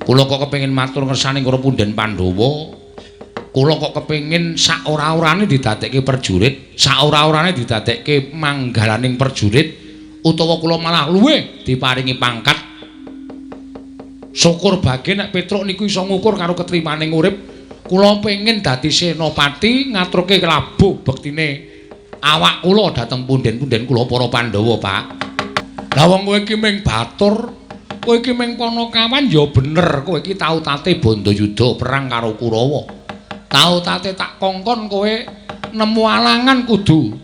Kula kok kepengin matur ngersane karo punden Pandhawa. Kula kok kepengin sak ora-orane didadekke prajurit, sak ora-orane didadekke manggalaning prajurit, utawa kula malah luwih diparingi pangkat. Syukur bage nek Petruk niku iso ngukur karo ketrimaning urip. Kula pengin dadi senopati ngaturke labuh bektine awak kula dhateng punden-punden kula para Pandhawa, Pak. Lah wong kowe iki ming batur, kowe iki ming panakawan ya bener, kowe iki tau tate Bandayuda perang karo Kurawa. Tau tate tak kongkon kowe nemu alangan kudu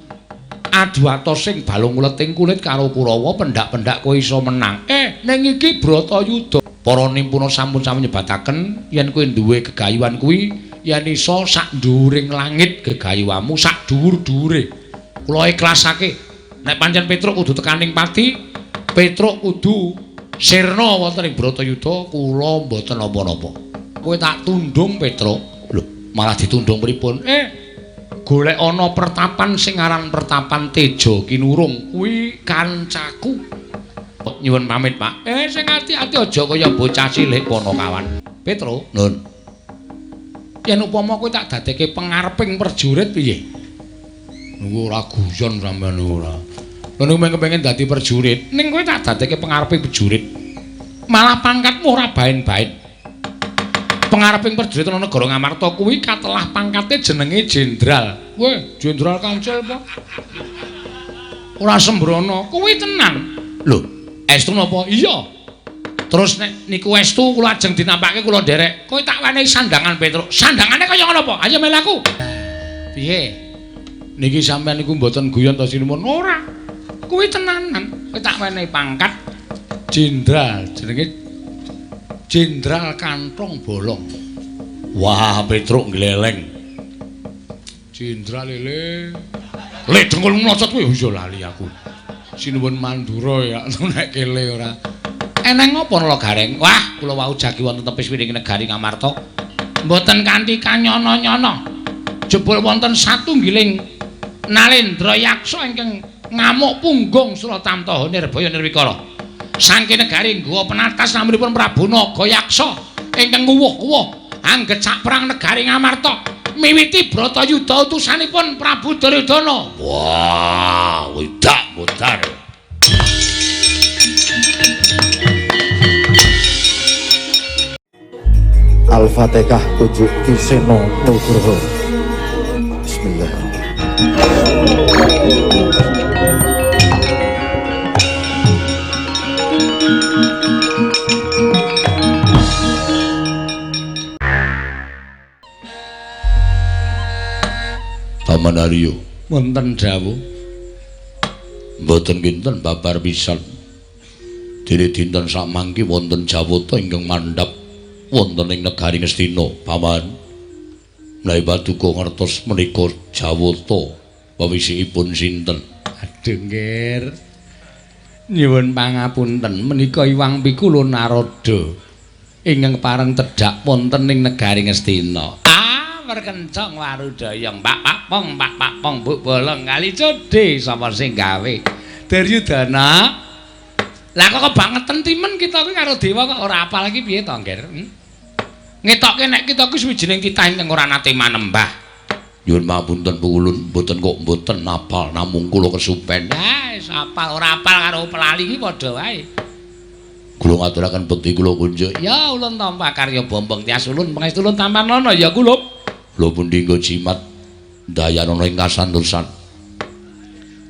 adu atos sing balung uleting kulit karo Kurawa, pendak-pendak kowe iso menang. Ning iki Bratayuda. Para nimpuna sampun sami nyebataken yen kowe duwe gegayuhan kuwi yen iso sak dhuwuring langit gegayuhamu sak dhuwur-dhuwure. Kula ikhlasake nek pancen Petruk kudu tekaning pati, Petruk kudu sirna wonten ing Bratayuda, kula mboten napa-napa. Kowe tak tundung Petruk. Lho, malah ditundung pripun? Golek ana pertapan sing aran pertapan Teja Kinurung kuwi kancaku. Nyuwun pamit, Pak. Sing ati-ati aja kaya bocah cilik Panakawan. Petruk, nun. Yen upama kowe tak dadekke pengareping prajurit piye? Niku ora guyon sampean ora. Lha niku mung kepengin dadi prajurit, ning kowe tak dadekke pengareping prajurit. Malah pangkatmu ora baen-baen. Pengareping prajurit ana negara Ngamarta kuwi katelah pangkate jenenge jenderal. Weh, jenderal kancil apa? Ora sembrono, kuwi tenan. Lho, estu napa? Iya. Terus nek niku estu kula ajeng dinampake kula nderek. Kowe tak wenehi sandangan Petruk. Sandangane kaya ngono apa? Ayo melu aku. Piye? Niki sampean niku mboten guyon to sinuwun? Ora. Kuwi tenanan. Kowe tak wenehi pangkat jenderal, jenenge Jenderal Kantong Bolong. Wah, Petruk gleleng. Jenderal lele. Le dengkul mlocot kuwi iya lali aku. Sinuwun Mandura ya nek kele ora. Eneng apa nala Gareng? Wah, kula wau jagi wonten tepis wiring negari Ngamarta. Mboten kanthi kanyono-nyono. Jebul wonten satunggiling Nalendra Yaksa ingkang ngamuk punggung Suratamtaha Nirbaya Nirwikara. Saking negari Gowa penatas namanipun Prabu Nagayaksa ingkang nguwuh-uwuh anggecak perang negari Ngamarta miwiti Bratayuda utusanipun Prabu Duryudana. Wah, wedak modar. Al-Fatihah kunjuk Ki Seno Nugroho. Bismillahirrahmanirrahim. Paman Aryo, wonten dawuh. Mboten kinten babar pisan. Dene dinten samangke wonten jawata ingkang mandhap wonten ing negari Ngastina, Paman. Menawi paduka ngertos menika jawata pewisikipun sinten? Aduh, nggih. Nyuwun pangapunten, menika Iwang Pikula Narada ingkang pareng tedhak wonten ing negari Ngastina. Merkencong warudayang pak pak pong pak pak pong buk bolong kali codhe sapa sing gawe Duryudana. Lah kok kebangetan timen kita kuwi karo dewa kok ora apal iki piye to, Ngger? Ngetokke nek kita kuwi suwijining titah ingkang ora nate manembah. Nyuwun pangapunten Pukulun, mboten kok mboten apal namung kula kesupen. Ah, wis apal ora apal karo pelali iki padha wae. Kula ngaturaken bekti kula kunjuk. Ya ulun tampa karya Bombong Tias ulun pangestu ulun tampanana ya kula. Kula pundi nggo jimat dayanana ing kasantosan.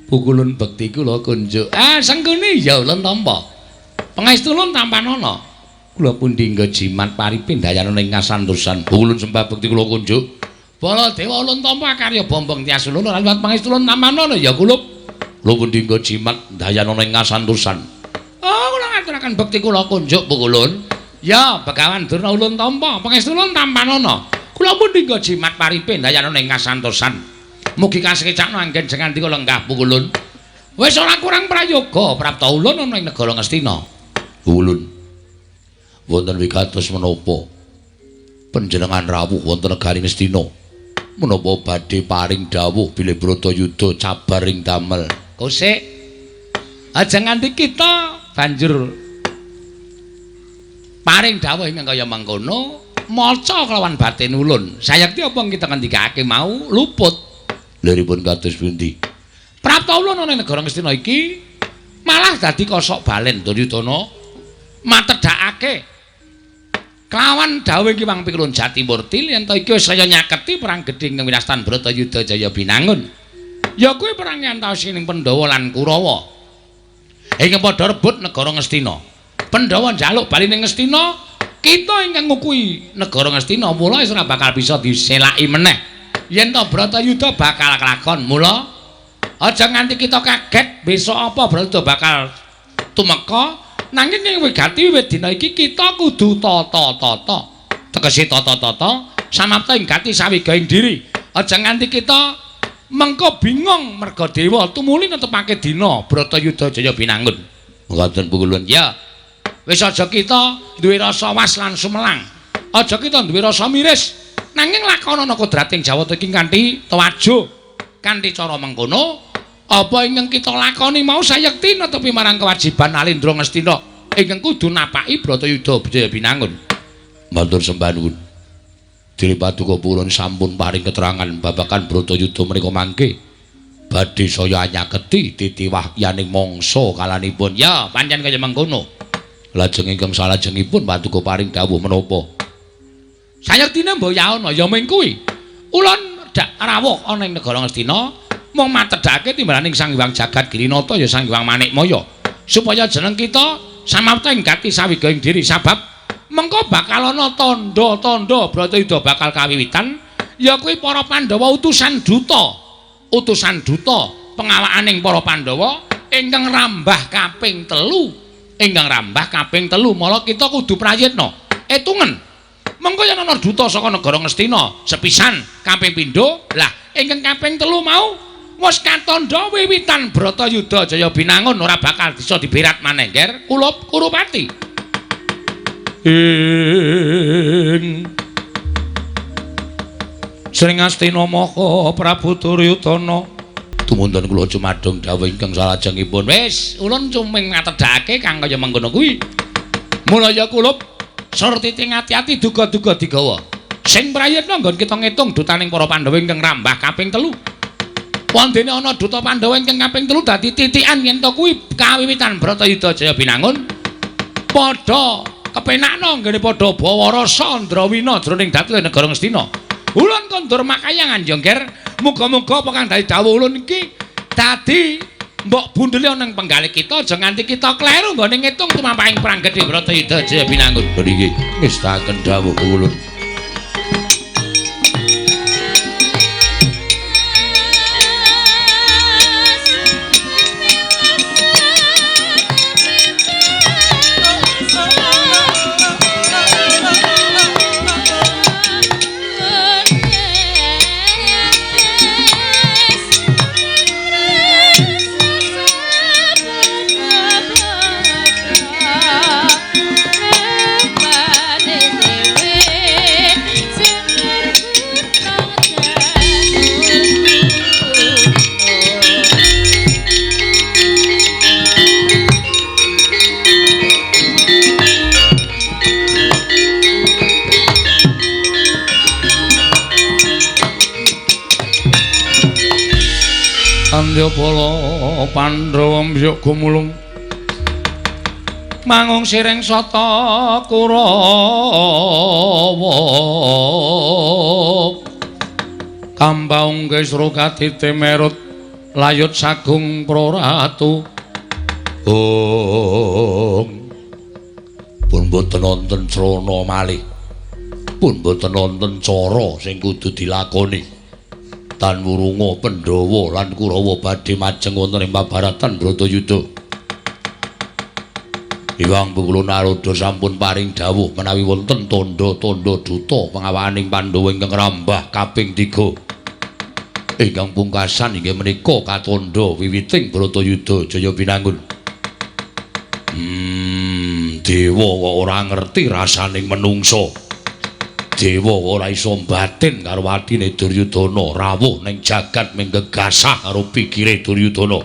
Pukulun bekti kula kunjuk. Ah, senggone ya ulun tampa. Pangestu ulun tampanana. Kula pundi nggo jimat paripin dayanana ing kasantosan. Pukulun sembah bekti kula kunjuk. Baladewa ulun tampa karya Bombong Tias ulun ora liwat pangestu ulun tampanana ya kula. Kula pundi nggo jimat dayanana ing kasantosan. Oh, kula ngaturaken bekti kula kunjuk Pukulun. Ya, Begawan Durna ulun tampa pangestu ulun tampanana. Kula pundi nggo jimat paripe dayanana ing kasantosan. Mugi kasekecakna anggen jengandika lenggah Pukulun. Wis ora kurang prayoga prapta ulun ana ing negara Ngastina. Pukulun. Wonten wigatos menapa panjenengan rawuh wonten negari Ngastina? Menapa badhe paring dawuh bilih Bratayuda cabar ing damel? Kosik. Aja nganti kita banjur Paring dawuh ingkang kaya mangkono, maca kelawan batin ulun. Sayekti apa kita ngendikake mau luput. Liripun kados pundi? Prapta ulun ana ing negara Ngastina iki malah dadi kosok balen Duryudana matedhakake kelawan dawuh iki Hyang Pikulun Jatimurti yen to iki wis saya nyaketi perang gedhe ing winastan Bratayuda Jaya Binangun. Ya kuwi perang antawising Pandhawa lan Kurawa. Ingkang padha rebut negara Ngastina. Pandhawa njaluk bali ning Ngastina, kita ingkang ngukui negara Ngastina mula wis ora bakal bisa diselaki meneh. Yen to Bratayuda bakal kelakon, mula aja nganti kita kaget besok apa Bratayuda bakal tumeka, nanging ing wigati wiwit dina iki kita kudu tata-tata. Tegese tata-tata samapta ing gati sawigaing diri. Aja nganti kita mengko bingung merga dewa tumuli netepake dina Bratayuda Jaya Binangun. Ngoten pungkulun. Ya. Wis aja kita duwe rasa was lan sumelang. Aja kita duwe rasa miris. Nanging lakonana kodrating Jawata iki kanthi tewajuh, kanthi cara mengkono, apa ingkang kita lakoni mau sayekti netepi marang kewajiban Alindra Ngastina ingkang kudu napaki Bratayuda Jaya Binangun. Matur sembah nuwun. Dene paduka purun sampun paring keterangan babagan Bratayuda menika mangke badhe saya nyaketi titiwahyaning mangsa kalanipun. Ya, pancen kaya mengkono. Lajeng ingkang salajengipun paduka paring dawuh menapa? Sayektine mboyana ya ming kuwi. Ulun dak rawuh ana ing negara Ngastina mung matedhake timbalaning Sang Hyang Jagat Girinata ya Sang Hyang Manikmaya supaya jeneng kita samapta ing gati sawigaing diri sabab mengko bakal ana tandha-tandha Bratayuda bakal kawiwitan ya kuwi para Pandhawa utusan duta pengawakaning para Pandhawa ingkang rambah kaping telu. Ingkang rambah kaping telu mala kita kudu prayitna etungen mengko yen ana duta saka negara Ngastina sepisan kaping pindho lah ingkang kaping telu mau wis katandha wiwitan Bratayuda Jaya Binangun ora bakal bisa diberat maneh nger kula Kurupati. Ing Sring Astina Maha Prabu Duryudana tumuntun kula cumadung dawuh ingkang salajengipun. Wis ulun cuming ngatedhake kang kaya mengkono kuwi. Mula ya kulup surtiti ati-ati duga-duga digawa. Sing prayitna nggon kita ngitung dutaning para Pandhawa ingkang rambah kaping telu. Wondene ana duta Pandhawa ingkang kaping telu dadi titikan yen to kuwi kawiwitan Bratayuda Jaya Binangun. Padha kepenakna nggone padha bawa rasa ndrawina jroning dhateng negara Ngastina. Ulun kondur makayangan ya Ngger. Muga-muga apa kang dadi dawuh ulun iki dadi mbok bundeli ana ing penggalih kita aja nganti kita kleru nggone ngitung tumampahing perang gedhe Bratayuda Jaya Binangun. Nggih, ngestaken dawuh ulun. Andyabala Pandhawa mbyuk gumulung mangung siring sata Kurawa kambaung kisru kadite merut layut sagung praratu. Ong pun boten wonten srana malih, pun boten wonten cara sing kudu dilakoni. Tan wurunga Pandhawa lan Kurawa badhe majeng wonten ing pabaratan Bratayuda. Hyang Bukula Narada sampun paring dawuh menawi wonten tandha-tandha duta pengawakaning Pandhawa ingkang rambah kaping 3. Ingkang pungkasan inggih menika katandha wiwiting Bratayuda Jaya Binangun. Dewa kok ora ngerti rasaning menungsa. Dewa ora iso mbatin karo atine Duryudana, rawuh ning jagat ming gegasah karo pikire Duryudana.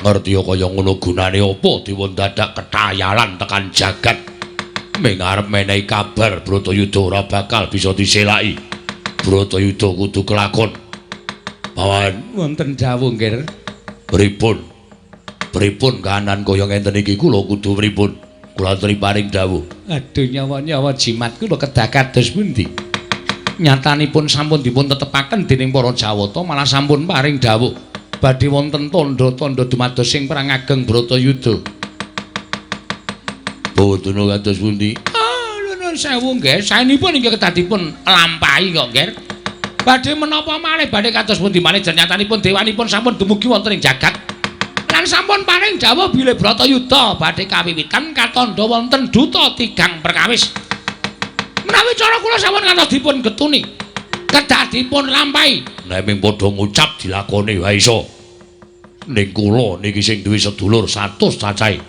Ngerti kaya ngono gunane apa dewa dadak ketayalan tekan jagat. Ming arep menehi kabar Bratayuda ora bakal bisa diselaki. Bratayuda kudu kelakon. Pawan wonten dawuh nggih. Pripun? Pripun kahanan kaya ngenten iki kula kudu pripun? Kula aturi paring dawuh. Aduh nyawa-nyawa jimat kula kedah kados pundi? Nyatanipun sampun dipun tetepaken dening para Jawata malah sampun paring dawuh badhe wonten tandha-tandha dumados sing perang ageng Bratayuda. Bawadana kados pundi? Ah, nuwun sewu nggih. Saenipun inggih kedah dipun lampahi kok, nggih. Badhe menapa malih badhe kados pundi malih nyatanipun dewanipun sampun dumugi wonten ing jagat. Lan sampun paring dawuh bilih Bratayuda badhe kawiwitan katandha wonten duta tigang perkawis. Menawi cara kula sampun ngantos dipun getuni, kedah dipun lampahi. Nek ming padha ngucap dilakoni wae iso. Ning kula niki sing duwe sedulur 100 cacahe.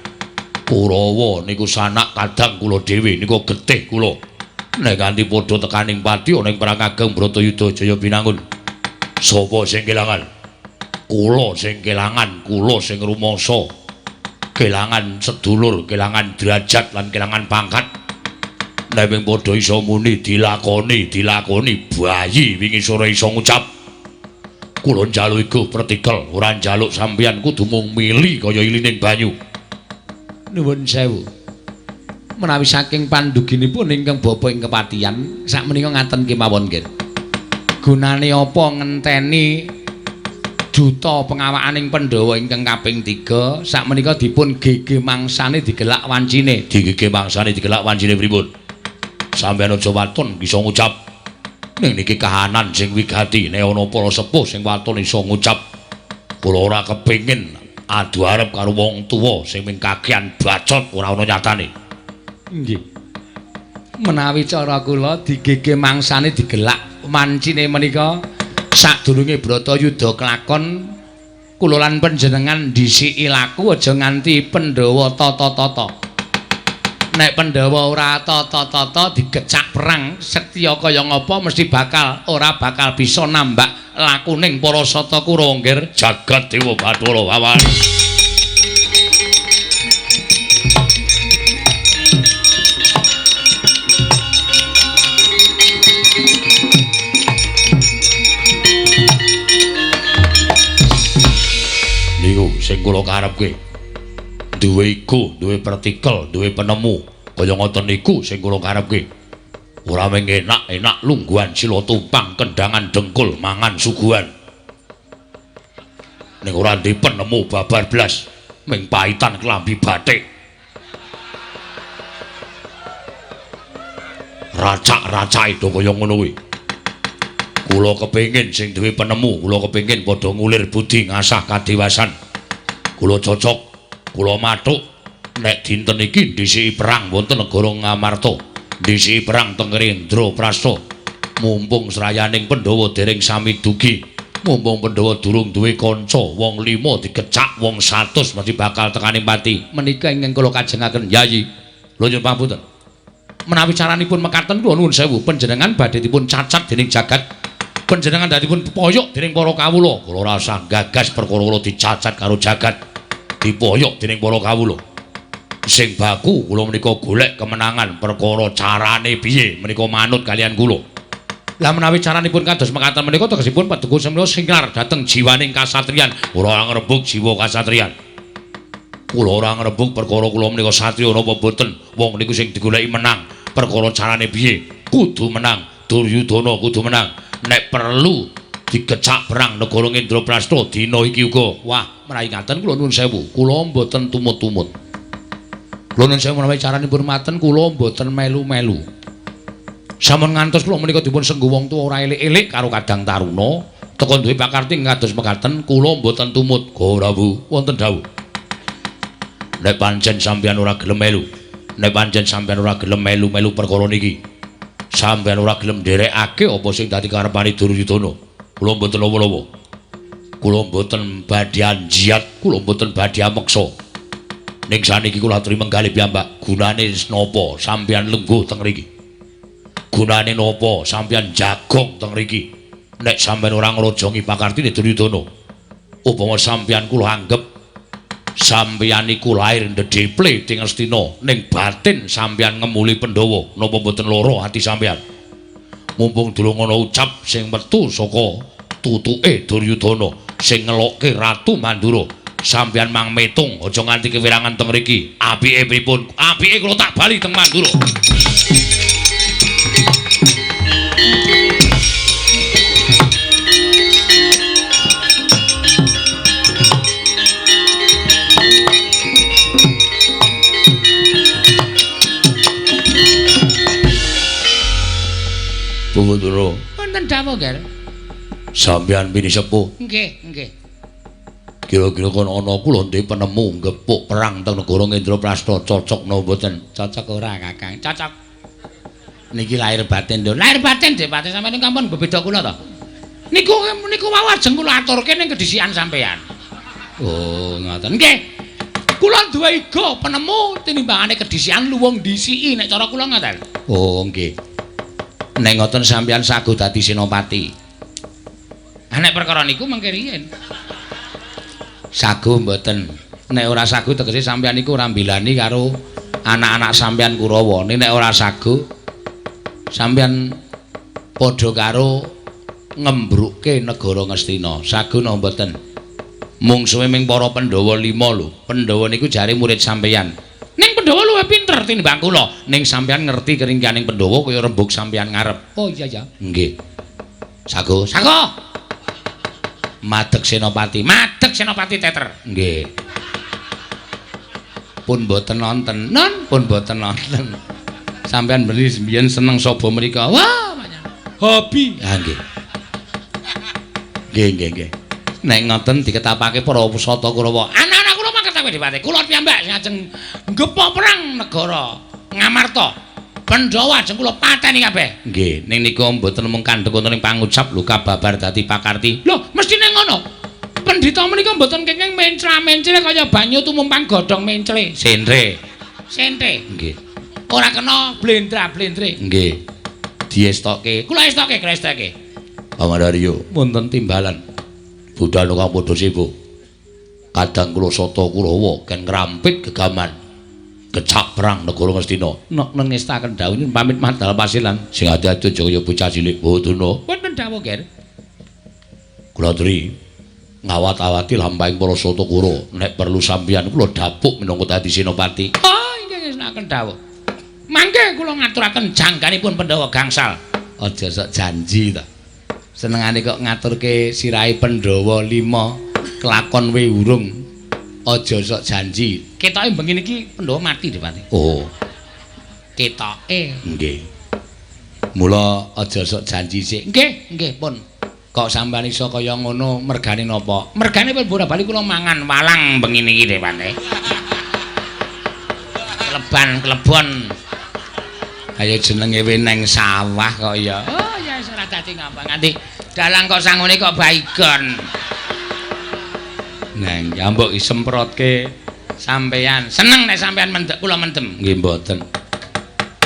Kurawa niku sanak kadang kula dhewe niku getih kula. Nek kanthi padha tekaning pati ana ing perang ageng Bratayuda Jaya Binangun. Sapa sing kelangan? Kula sing kelangan, kula sing rumangsa. Kelangan sedulur, kelangan derajat lan kelangan pangkat. Nek ming padha iso muni dilakoni, dilakoni bayi wingi sore iso ngucap. Kula njaluk iku pretikel, ora njaluk sampeyan kudu mung mili kaya ilining banyu. Nuwun sewu. Menawi saking panduginipun ingkang bapa ing kepatihan, sakmenika ngaten kemawon nggih. Gunane apa ngenteni duta pengawakaning Pandhawa ingkang kaping 3, sakmenika dipun gege mangsane digelak wancine. Digege mangsane digelak wancine pripun? Sampeyan aja waton bisa ngucap. Ning niki kahanan sing wigati, nek ana para sepuh sing waton iso ngucap. Kula ora kepengin adu arep karo wong tuwa sing ming kakean bacot ora ana nyatane. Nggih. Menawi cara kula digege mangsane digelak mancine menika sadurunge Bratayuda kelakon kula lan panjenengan dhisiki laku aja nganti Pandhawa tata-tata. Nek Pandhawa ora tata-tata digecak perang setya kaya ngapa mesti bakal ora bakal bisa nambak lakuning para sata Kurawa nggih. Jagat Dewa Bathara Wawan. Niku sing kula karepke. Duwe iku, duwe pertikel, duwe penemu. Kaya ngoten niku sing kula karepke. Ora mung enak-enak lungguhan sila tumpang kendangan dengkul mangan suguhan. Ning ora ndek penemu babar blas, ming paitan klambi batik. Racak-racake do kaya ngono kuwi. Kula kepengin sing duwe penemu, kula kepengin padha ngulir budi ngasah kadewasan. Kula cocok, kula mathuk nek dinten iki dhisiki perang wonten negara Ngamarta. Dhisiki perang teng Indraprasta. Mumpung srayaning Pandhawa dereng sami dugi, mumpung Pandhawa durung duwe kanca, wong 5 digecak wong 100 mesti bakal tekaning pati. Menika ingkang kula kajengaken Yayi. Lho nyuwun pangapunten. Menawi caranipun mekaten kula nuwun sewu, panjenengan badhe dipun cacat dening jagat. Panjenengan dipun poyok dening para kawula. Kula ora usah gagas perkara kula dicacat karo jagat. Dipoyok dening para kawula. Sing baku kula menika golek kemenangan perkara carane piye menika manut kalian kula. Lah menawi caranipun kados mekaten menika tegesipun paduka semena singlar dhateng jiwaning kasatriyan. Ora ngrebuk jiwa kasatriyan. Kula ora ngrebuk perkara kula menika satriya napa boten. Wong niku sing digoleki menang. Perkara carane piye kudu menang. Duryudana kudu menang. Nek perlu digecak perang negara Indraprasta dina iki uga. Wah, menawi ngaten kula nuwun sewu, kula mboten tumut-tumut. Kula nuwun sewu menawi caranipun maten kula mboten melu-melu. Sampun ngantos kula menika dipun sengguh wong tuwa ora elik-elik karo Kadang Taruna, teka duwe pakarti ngados mekaten kula mboten tumut. Go Prabu, wonten dawuh. Nek pancen sampeyan ora gelem melu, nek pancen sampeyan ora gelem melu-melu perkara niki, sampeyan ora gelem nderekake apa sing dadi karepane Duryudana, kula mboten lawa-lawa. Kula mboten badhe anjiat, kula mboten badhe ameksa. Ning saniki kula aturi menggalih piyambak, gunane napa sampeyan lungguh teng mriki? Gunane napa sampeyan jagong teng mriki? Nek sampeyan ora ngrojongi pakartine Duryudana, upama sampeyan kula anggep Sampeyan niku lair ndedheple ing Ngastina, ning batin sampeyan ngemuli Pandhawa. Napa mboten lara ati sampeyan? Mumpung durung ana ucap sing metu saka tutuke Duryudana sing ngelokke Ratu Mandura. Sampeyan mang metung aja nganti kewirangan teng mriki. Apike pripun? Apike kula tak bali teng Mandura. Bawadara. Wonten dawuh, Ger. Sampeyan pini sepuh. Nggih, nggih. Kira-kira kono ana kula ndek penemu gepuk perang teng negara Indraprasta cocok napa mboten? Cocok ora, Kakang? Cocok. Niki lahir batin lho. Lahir batin Depati sampeyan niku ampun bebeda kula to. Niku niku wau ajeng kula aturke ning kedhisikan sampeyan. Oh, ngoten. Nggih. Kula duwe iga penemu tinimbangane kedhisikan luwung dhisiki nek cara kula ngoten. Oh, nggih. Nek ngoten sampeyan sago dadi senopati. Ah nek perkara niku mengke riyin. Sago mboten. Nek ora sago tegese sampeyan niku ora mbilani karo anak-anak sampeyan Kurawa. Nek ora sago sampeyan padha karo ngembrukke negara Ngastina. Sago napa mboten? Mungsuhe ming para Pandhawa 5 lho. Pandhawa niku jare murid sampeyan. Ning Pandhawa luwih pinter tinimbang kula. Ning sampeyan ngerti keringkianing Pandhawa kaya rembug sampeyan ngarep. Oh iya ya. Nggih. Sago. Sago. Madeg Senopati. Madeg Senopati teter. Nggih. Pun mboten nonton. Non, pun mboten nonton. Sampeyan beli mbiyen seneng saba mriko. Wah, banyak. Hobi. Ha nggih. Nggih, nggih, nggih. Nek ngoten diketapake para pusata Kurawa. Anak-anak kula mangkat Depati. Kula piyambak sing ajeng nggepok perang negara Ngamarta. Pandhawa ajeng kula pateni kabeh. Nggih, ning nika mboten mung kandhek wonten ing pangucap lho kababar dadi pakarti. Lho, mesthine ngono. Pendhita menika mboten kenging mencla-mencle kaya banyu tumumpang godhong mencle. Sentre. Sentre. Nggih. Ora kena blendra-blendre. Nggih. Diestoke. Kula estoke, kula estoke. Pamandaryo, wonten timbalan. Budal kang padha sibuk. Kadang kula Sata Kurawa ken ngrampit gegaman. Kecak perang negara Ngastina. Nek nengestaken dawuh pamit madal pasilan. Sing ati-ati aja kaya bocah cilik Bawadana. Wonten dawuh, Ger. Kula aturi ngawat-awati lampahing para Sata Kurawa. Nek perlu sampeyan kula dapuk minangka dadi senopati. Oh, inggih ngestokaken dawuh. Mangke kula ngaturaken jangganipun Pandhawa gangsal. Aja sok janji ta. Senengane kok ngaturke sirahe Pandhawa 5 kelakon we urung. Aja sok janji. Ketoke bengi niki Pandhawa mati Depati. Oh. Ketoke. Nggih. Mula aja sok janji sik. Nggih, nggih pun. Kok sampeyan iso kaya ngono mergane napa? Mergane pun bola-bali kula mangan walang bengi niki Depati. Kleban klebon. Ayo jenenge we neng sawah kok ya. Oh ya wis ora dadi ngapa nganti dalang kok sangune kok baygon. Neng, ya mbok disemprotke sampeyan. Seneng nek sampeyan mendek kula mendem. Nggih mboten.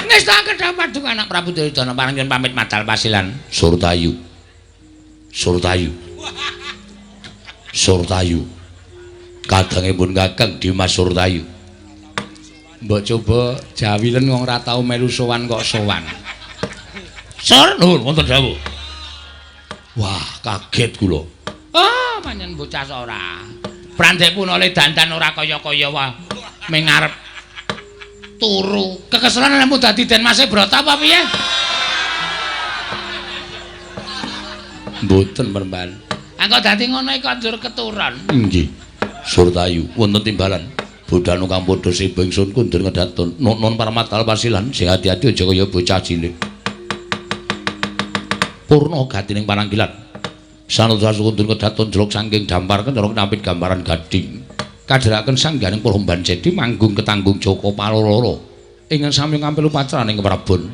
Ngestake dapat duka anak Prabu Duryudana parang nyuwun pamit madal pasilan. Surtayu. Surtayu. Surtayu. Kadangipun Kakang Dimas Surtayu. Mbok coba jawilen wong ora tau melu sowan kok sowan. Sur, nuwun wonten dawuh. Wah, kaget kula. Oh, pancen bocah ora. Prandek pun oleh dandan ora kaya-kaya wae. Ming arep turu. Kekeselan lemu dadi Den Mase Brata apa piye? Mboten peremban. Engko dadi ngono iki kok njur keturun. Nggih. Surtayu wonten timbalan. Budhanu kang padha sibuk ingsun kundur ngedaton. Nun parmatal pasilan sing ati-ati aja kaya bocah cilik. Purna gatining pananggilan. Sanadha kundur kedaton jeluk saking dampar kencara nampit gambaran gading. Kadheraken sangganing Promban Cedi manggung ketanggung Joko Paloro. Ingkang sami ngampil upacaraning Prabon.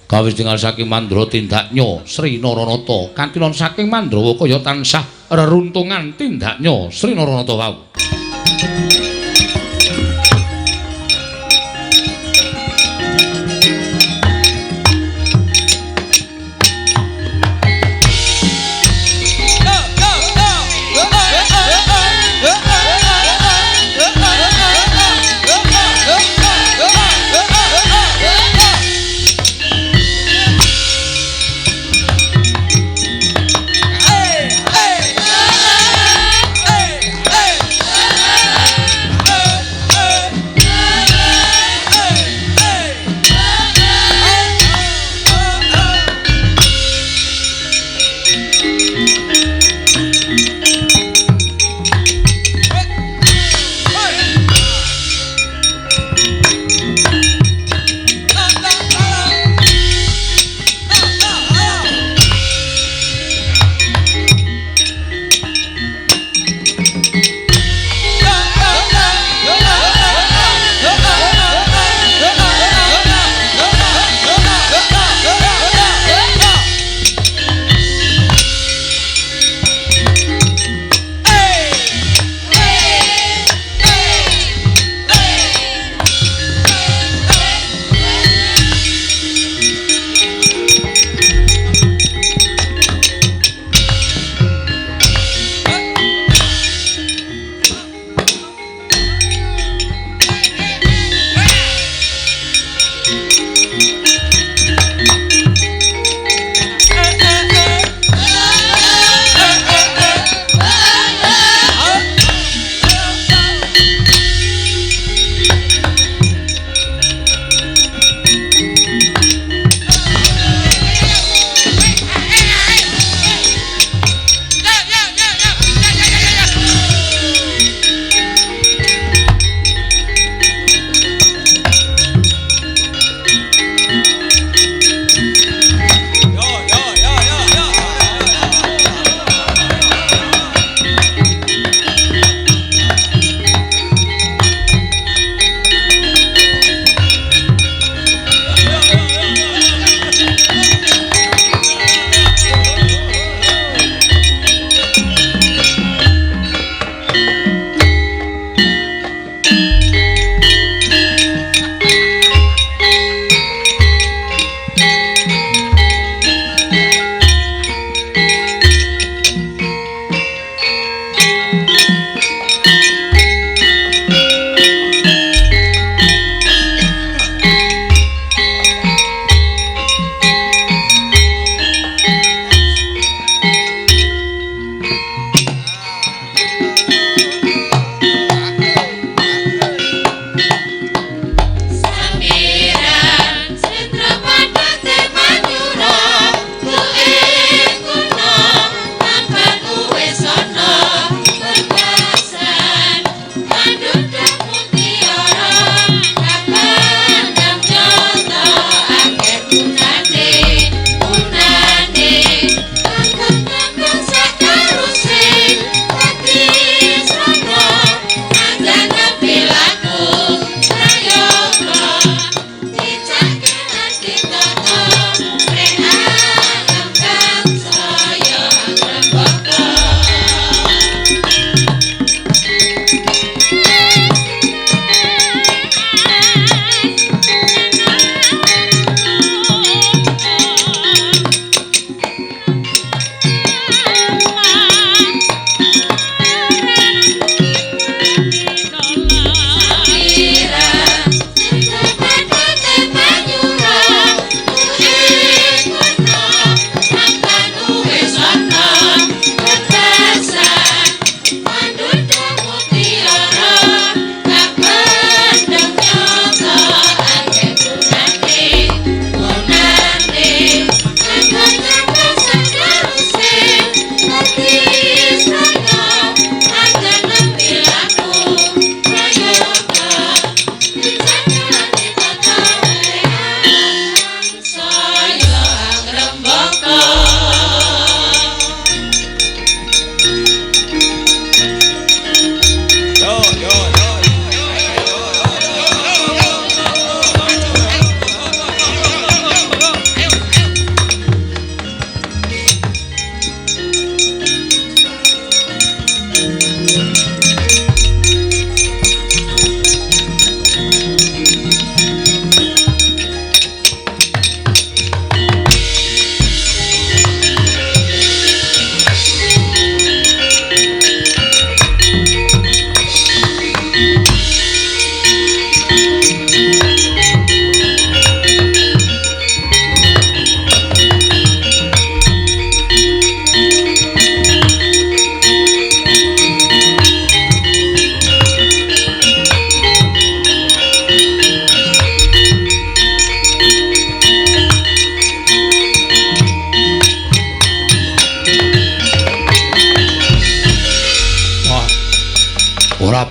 Kawis tinggal saking Mandra tindaknya Sri Naranata. Kantilan saking Mandrawa kaya tansah reruntungan tindaknya Sri Naranata wau.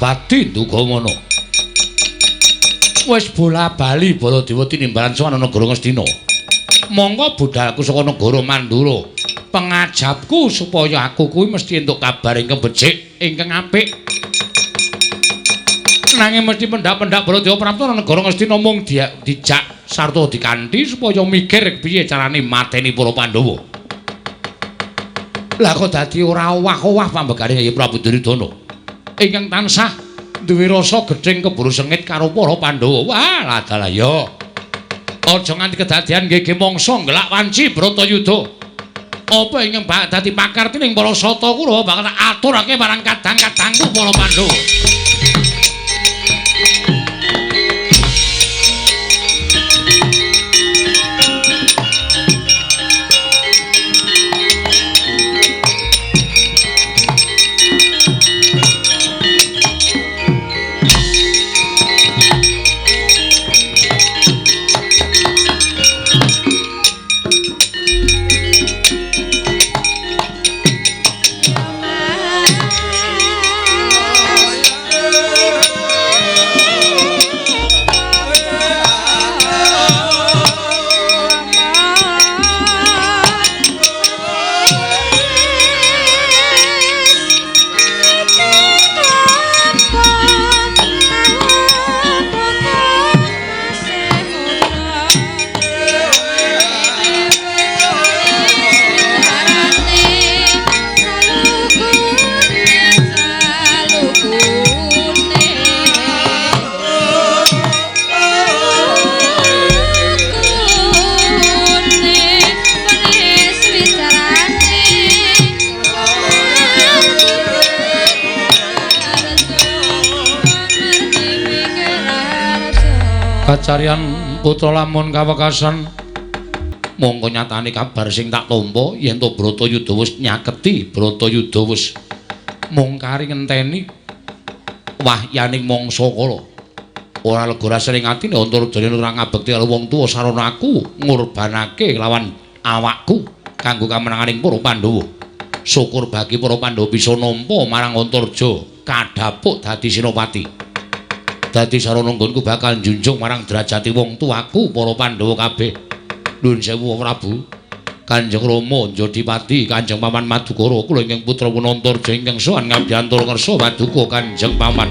Prabapati Ndugawana. Wis bola-bali Baladewa tinimbalan sowan negara Ngastina. Monggo budalku saka negara Mandura. Pengajapku supaya aku kuwi mesti entuk kabar ingkang becik, ingkang apik. Nanging mesti pendak-pendak Baladewa prapta negara Ngastina mung dijak sarta dikanthi supaya mikir piye carane mateni para Pandhawa. Lah kok dadi ora owah-owah pambegane Yayi Prabu Duryudana ingkang tansah duwe rasa gething keburu sengit karo para Pandhawa. Wah, ladalah ya. Aja nganti kedadian nggih mangsa nggelak wanci Bratayuda. Apa ingkang bakal dadi pakarti ning para sata Kurawa bakal aturake marang kadang-kadangku para Pandhawa. Kacarian putra lamun kawekasan mongko nyatane kabar sing tak tampa yen to Bratayuda wis nyaketi, Bratayuda wis mung kari ngenteni wahyaning mangsa kala. Ora lega rasane atine Antarjaya ora ngabekti karo wong tuwa sarana aku ngorbanake lawan awakku kanggo kamenanganing para Pandhawa. Syukur bagi para Pandhawa bisa nampa marang Antarja kadhapuk dadi senopati. Dadi sarana nggonku bakal njunjung marang derajate wong tuaku para Pandhawa kabeh. Nuwun sewu Prabu. Kanjeng Rama Njodipati, Kanjeng Paman Madukara, kula ingkang putra Antarja ingkang sowan ngabyantura ngersa paduka Kanjeng Paman.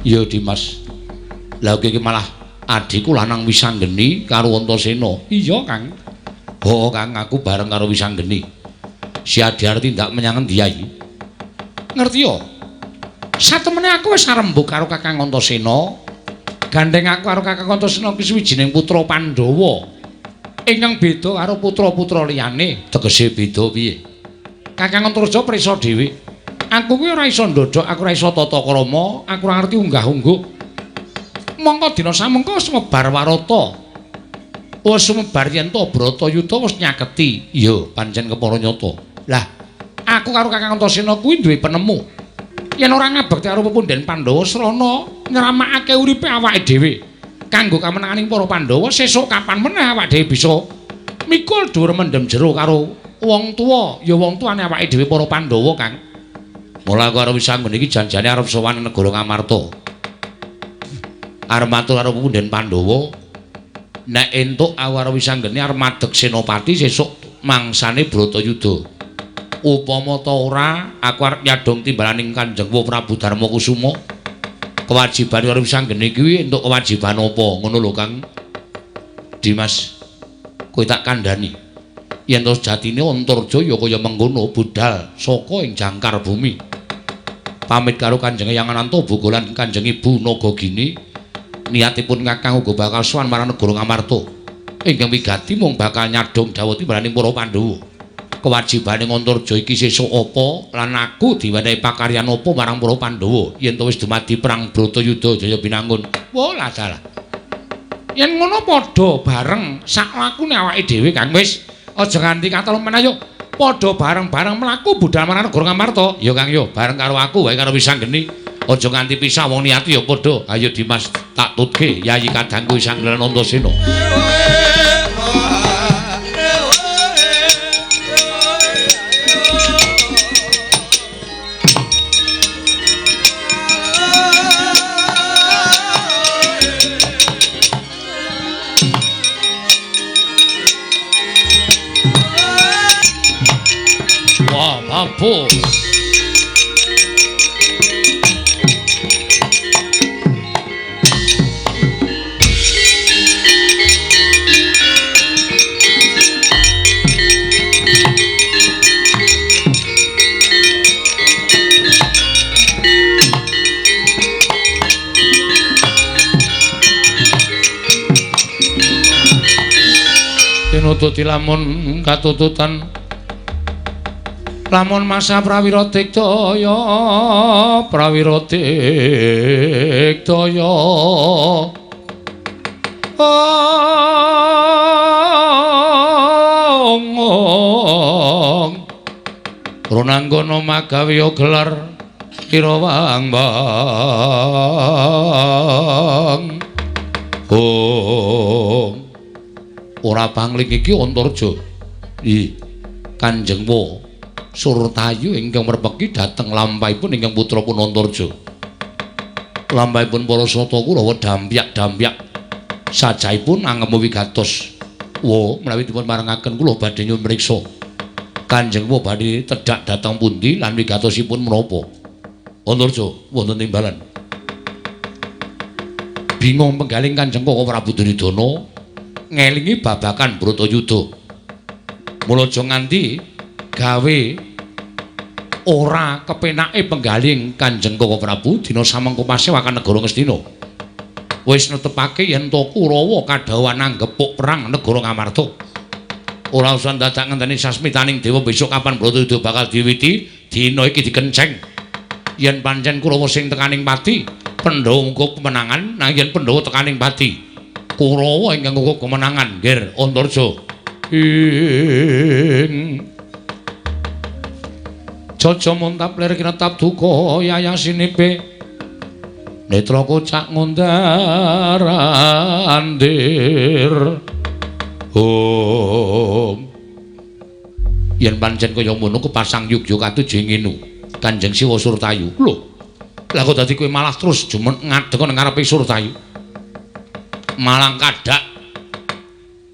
Ya Dimas. Lah iki malah Adhiku lanang Wisanggeni karo Antasena. Iya, Kang. Oh, Kang, aku bareng karo Wisanggeni. Si Adi arep tindak menyang endi ae? Ngerti yo? Satemene aku wis arembug karo Kakang Antasena. Gandeng aku karo Kakang Antasena ki suwijining putra Pandhawa. Ingkang beda karo putra-putra liyane. Tegese beda piye? Kakang Antarja prisa dhewe. Aku kuwi ora iso ndodhok, aku ora iso tata krama, aku ora ngerti unggah-ungguh. Mongko dina samengko sumebar warata. Wis sumebar yen to Bratayuda wis nyaketi. Iya, pancen kepara nyata. Lah, aku karo Kakang Antasena kuwi duwe penemu. Yen ora ngabekti karo pepunden Pandhawa srana nyramakake uripe awake dhewe. Kanggo kamenanganing para Pandhawa sesuk kapan meneh awake dhewe bisa mikul dhuwur mendem jero karo wong tuwa, ya wong tuane awake dhewe para Pandhawa, Kang. Mula aku karo Wisanggeni iki janjane arep sowan negara Ngamarta. Arep matur karo pepunden Pandhawa, nek entuk aku karo Wisanggeni arep madeg senopati sesuk mangsane Bratayuda. Upama ta ora, aku arep nyadhong timbalaning Kanjeng Prabu Darmakusuma. Kewajiban karo Wisanggeni kuwi entuk kewajiban apa? Ngono lho, Kang. Dimas, kowe tak kandhani. Yen to sejatine Antarja ya kaya mengkono budhal saka ing jangkar bumi. Pamit karo Kanjeng Eyang Ananta Boga lan Kanjeng Ibu Nagagini, niatipun Kakang uga bakal sowan marang negara Ngamarta. Ingkang wigati mung bakal nyadhong dhawuh timbalaning para Pandhawa. Kewajibane Antarja iki sesuk apa lan aku diwenehi pakaryan apa marang para Pandhawa yen to wis dumadi perang Bratayuda Jaya Binangun. Wah, lah dalah. Yen ngono padha bareng sak lakune awake dhewe, Kang. Wis aja nganti katelu men ayo padha bareng-bareng mlaku budhal marang negara Ngamarta. Ya Kang yo, bareng karo aku wae karo Wisanggeni. Aja nganti pisah wong niati ya padha. Ayo Dimas tak tutke Yayi kadangku Wisanggeni lan Antasena. Wah, tinututi lamun katututan lamun masa prawira diktaya prawira diktaya ong ronanggana magawe gelar irawang bang ong ora pangling iki Antarja. Ih, Kanjeng Wa Surtayu ingkang merpeki dhateng lampahipun ingkang putra pun Antarja. Lampahipun para sata Kurawa dampyak-dampyak sajahipun angemu wigatos. Wa menawi dipun parengaken kula badhe nyuwun mriksa. Kanjeng Wa badhe tedhak dhateng pundi lan wigatosipun menapa? Antarja wonten timbalan. Bingung penggaling Kanjeng Koko Prabu Duryudana ngelingi babakan Bratayuda. Mula aja nganti gawe ora kepenake penggaling Kanjeng Koko Prabu dina samengko pasewakan negara Ngastina. Wis netepake yen to Kurawa kadhawuhan anggepuk perang negara Ngamarta. Ora usah dadak ngenteni sasmitaning dewa besok kapan Bratayuda bakal diwiwiti, dina iki dikenceng. Yen pancen Kurawa sing tekaning pati, Pandhawa ngungkup kemenangan, nanging yen Pandhawa tekaning pati, Kurawa ingkang ngungkup kemenangan, Nger Antarja. Ing Jaja muntap lir kinetap duka yayasinipe netra kocak ngundar andir. Om yen pancen kaya ngono kepasang yugya katuju ngene Kanjeng Siwa Surtayu. Lho, lah kok dadi kowe malah terus jumen ngadeg nang ngarepe Surtayu. Malang kadak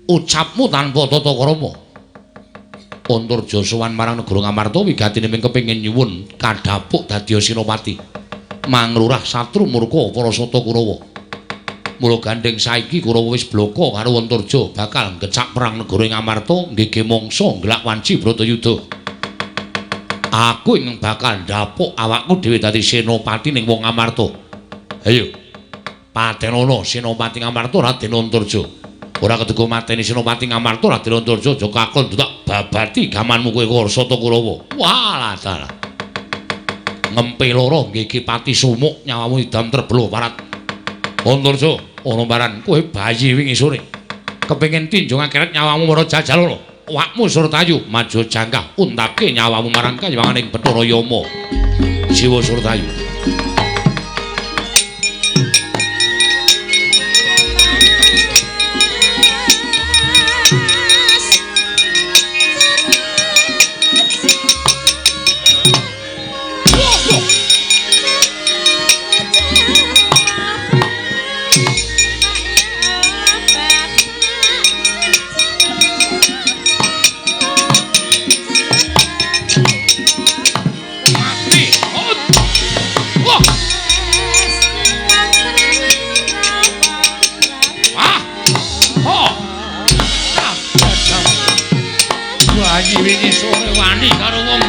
ucapmu tanpa tata krama. Antarja sowan marang negara Ngamarta wigatine mung kepengin nyuwun kadhapuk dadi senopati. Manglurah satru murka para sata Kurawa. Mula gandeng saiki Kurawa wis bloko karo Antarja bakal ngecak perang negara ing Amarta nggege mangsa nglak wanci Bratayuda. Aku ingkang bakal ndapuk awakku dhewe dadi senopati ning wong Amarta. Ayo. Patenono senopati Amarta Raden Antarja. Ora keduga mateni senopati Amarta Raden Antarja aja kakon tak babati gamanmu kowe Warsata Kurawa. Walah dalah. Ngempe loro nggege pati sumuk nyawamu idam terbelah parat. Antarja ana baran kowe bayi wingi sore. Kepengin tinjung akhirat nyawamu mara jajal lho. Awakmu Surtayu maju jangkah untake nyawamu marang kayiwanganing Bathara Yama. Siwa Surtayu. Wingi sore wani karo wong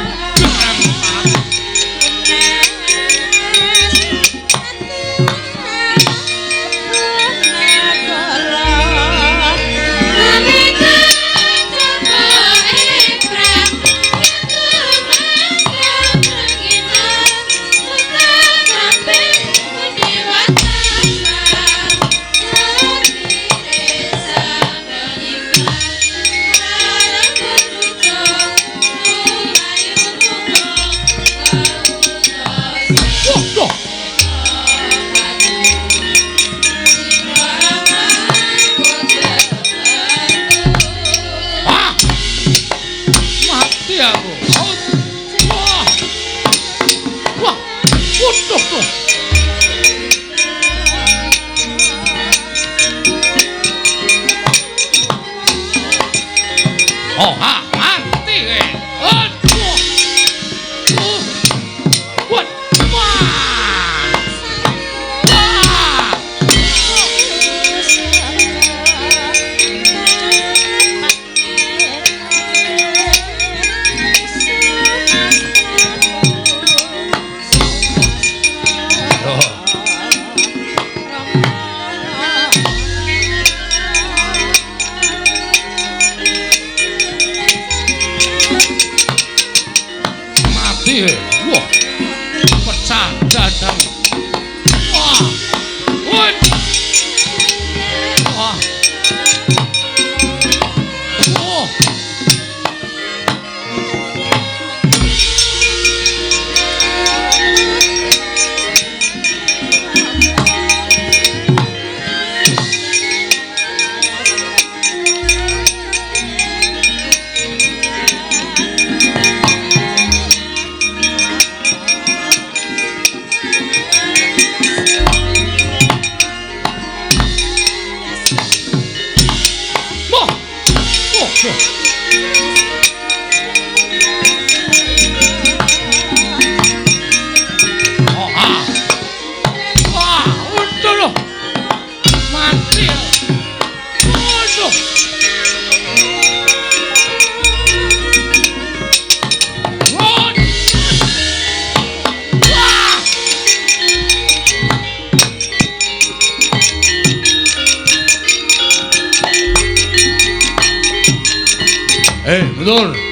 mundur.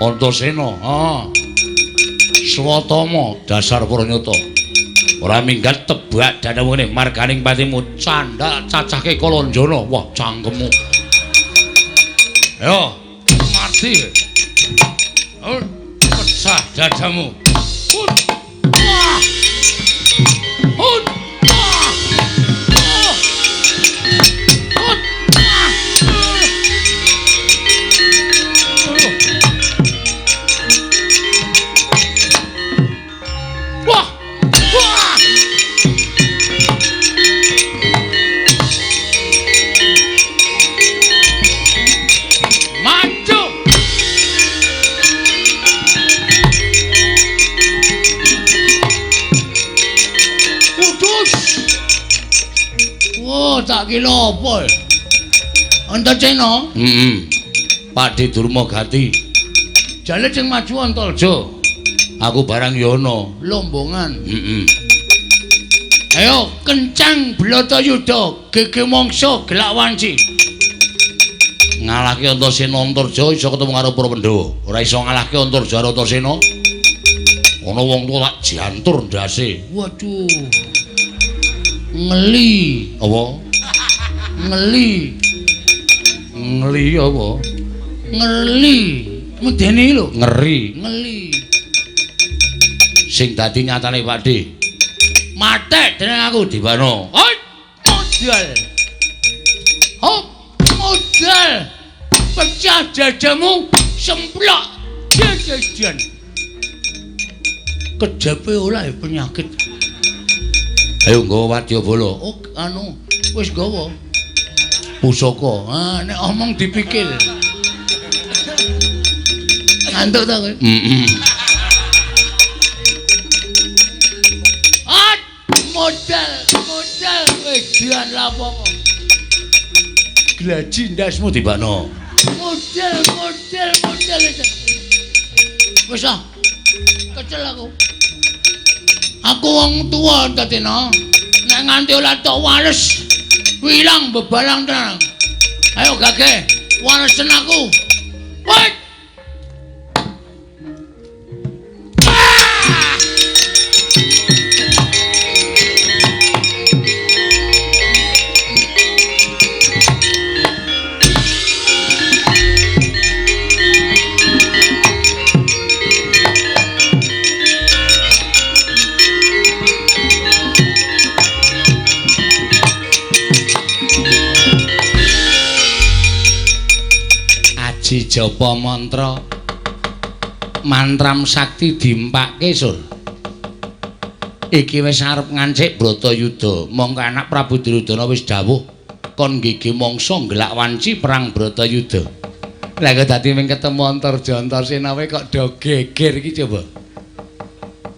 Antasena, ha. Swatama dasar Pranyata. Ora minggat tebak danawene marganing patimu candhak cacahke Kalanjana. Wah, cangkemmu. Ayo, mati. Wedi. Oh, pecah dadamu. Hut. Wah. Hut. Wah. Oh. Hut. Wah. Wah. Wah. Maju. Kudus. Wah, tak kira apa. Antasena? Heeh. Pakde Durmagati. Jale sing maju Antarja. Aku barang ya ana. Lombongan. Heeh. Ayo kencang Bratayuda, gege mangsa gelak wanci. Ngalahke Antasena Antarja iso ketemu karo para Pandhawa. Ora iso ngalahke Antarja karo Antasena. Ana wong tuwa tak jantur ndase. Waduh. Ngeli. Apa? Ngeli. Ngeli apa? Ngeli. Medeni lho. Ngeri. Ngeli. Sing dadi nyatane Pakde. Matek dening aku Dibano. Hoi, modal. Hop, modal. Pecah dadamu, semplok jajan. Kejape ora ya penyakit. Ayo nggawa wadyabala. Oh, anu, wis nggawa pusaka. Ah, nek omong dipikir. Ngantuk ta kowe? Heeh. Ah, modal, modal wedan lapo. Glaji ndasmu dibakno. Modal, modal, modal. Wis ah. Kecel aku. Aku wong tuwa Antasena. Nek nganti ora tok wales, wilang bebalang tenan. Ayo gage, walesen aku. Woi. Ah! Aji japa mantra mantram sakti dimpake sur. Iki wis arep ngancik Bratayuda. Mongko anak Prabu Duryudana wis dawuh kon gege mangsa nggelak wanci perang Bratayuda. Lah kok dadi ming ketemu Antarja Antasena wae kok do geger iki coba.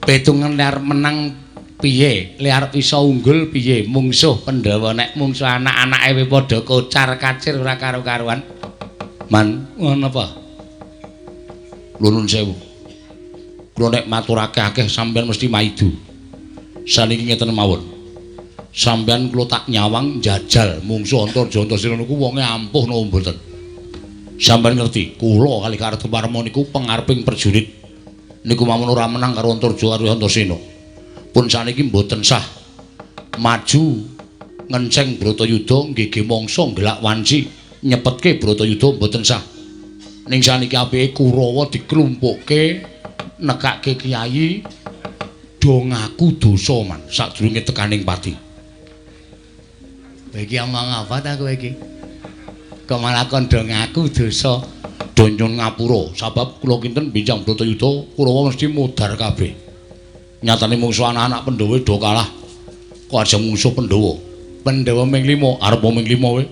Petungan le arep menang piye? Le arep iso unggul piye? Mungsuh Pandhawa nek mungsuh anak-anake wis padha kocar-kacir ora karo-karuan. Man, ngono apa? Nuwun sewu. Kula nek matur akeh-akeh sampeyan mesti maidu. Saniki ngeten mawon. Sampeyan kula tak nyawang njajal mungsuh Antarja Antasena niku wonge ampuh napa mboten? Sampeyan ngerti, kula kali Kartomarma niku pengareping prajurit. Niku mawon ora menang karo Antarja karo Antasena. Pun saniki mboten sah maju ngenceng Bratayuda nggege mangsa nggelak wanci nyepetke Bratayuda mboten sah. Ning saniki apike Kurawa diklumpukke nekake kiai do ngaku dosa man sadurunge tekaning pati. Kowe iki omong apa ta kowe iki? Kok malah kon do ngaku dosa? Do nyun ngapura sabab kula kinten bincang Bratayuda Kurawa mesti modar kabeh. Nyatane mungsuh anak-anak Pandhawa do kalah. Kok aja mungsuh Pandhawa. Pandhawa ming 5, arep ming 5 kowe.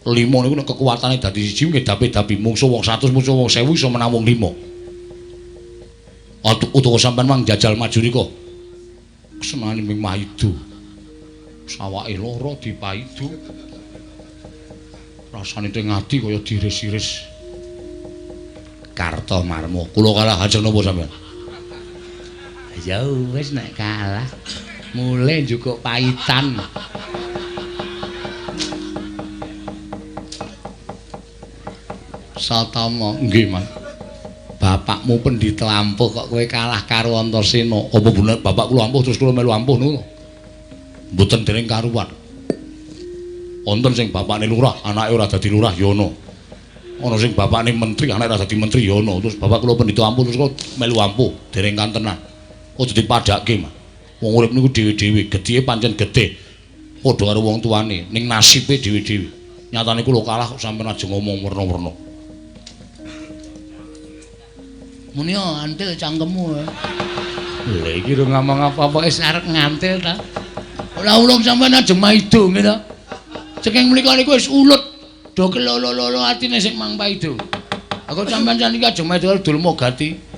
5 niku nek kekuatane dadi siji ngedapi-dapi mungsuh wong 100 mungsuh wong 1000 iso menang wong 5. Utawa sampean mang jajal maju nika. Senane ming maidu. Sawake lara dipaidu. Rasane teng ati kaya diris-iris. Kartomarma, kula kalah ajeng napa sampean? Ya wis nek kalah mulih njukuk paitan. Satama, nggih, Mas. Bapakmu pendhita ampuh kok kowe kalah karo Antasena. Apa bener bapak kula ampuh terus kula melu ampuh niku? Mboten dereng karuan. Wonten sing bapakne lurah, anake ora dadi lurah ya ana. Ana sing bapakne menteri, anake ora dadi menteri ya ana. Terus bapak kula pendhita ampuh terus kula melu ampuh, dereng kantenan. Aja dipadhakke, Mas. Wong urip niku dhewe-dhewe, gedhe pancen gedhe. Padha karo wong tuane, ning nasibe dhewe-dhewe. Nyatane kula kalah kok sampeyan aja ngomong werna-werna. Muni yo antil cangkemmu. Lha iki ora ngomong apa-apa wis arep ngantil ta. Ora ulung sampeyan aja maido ngene ta. Saking mriku niku wis ulut. Do kelolo-lolo atine sing mang paido. Aku sampeyan saniki aja maido dulma gati.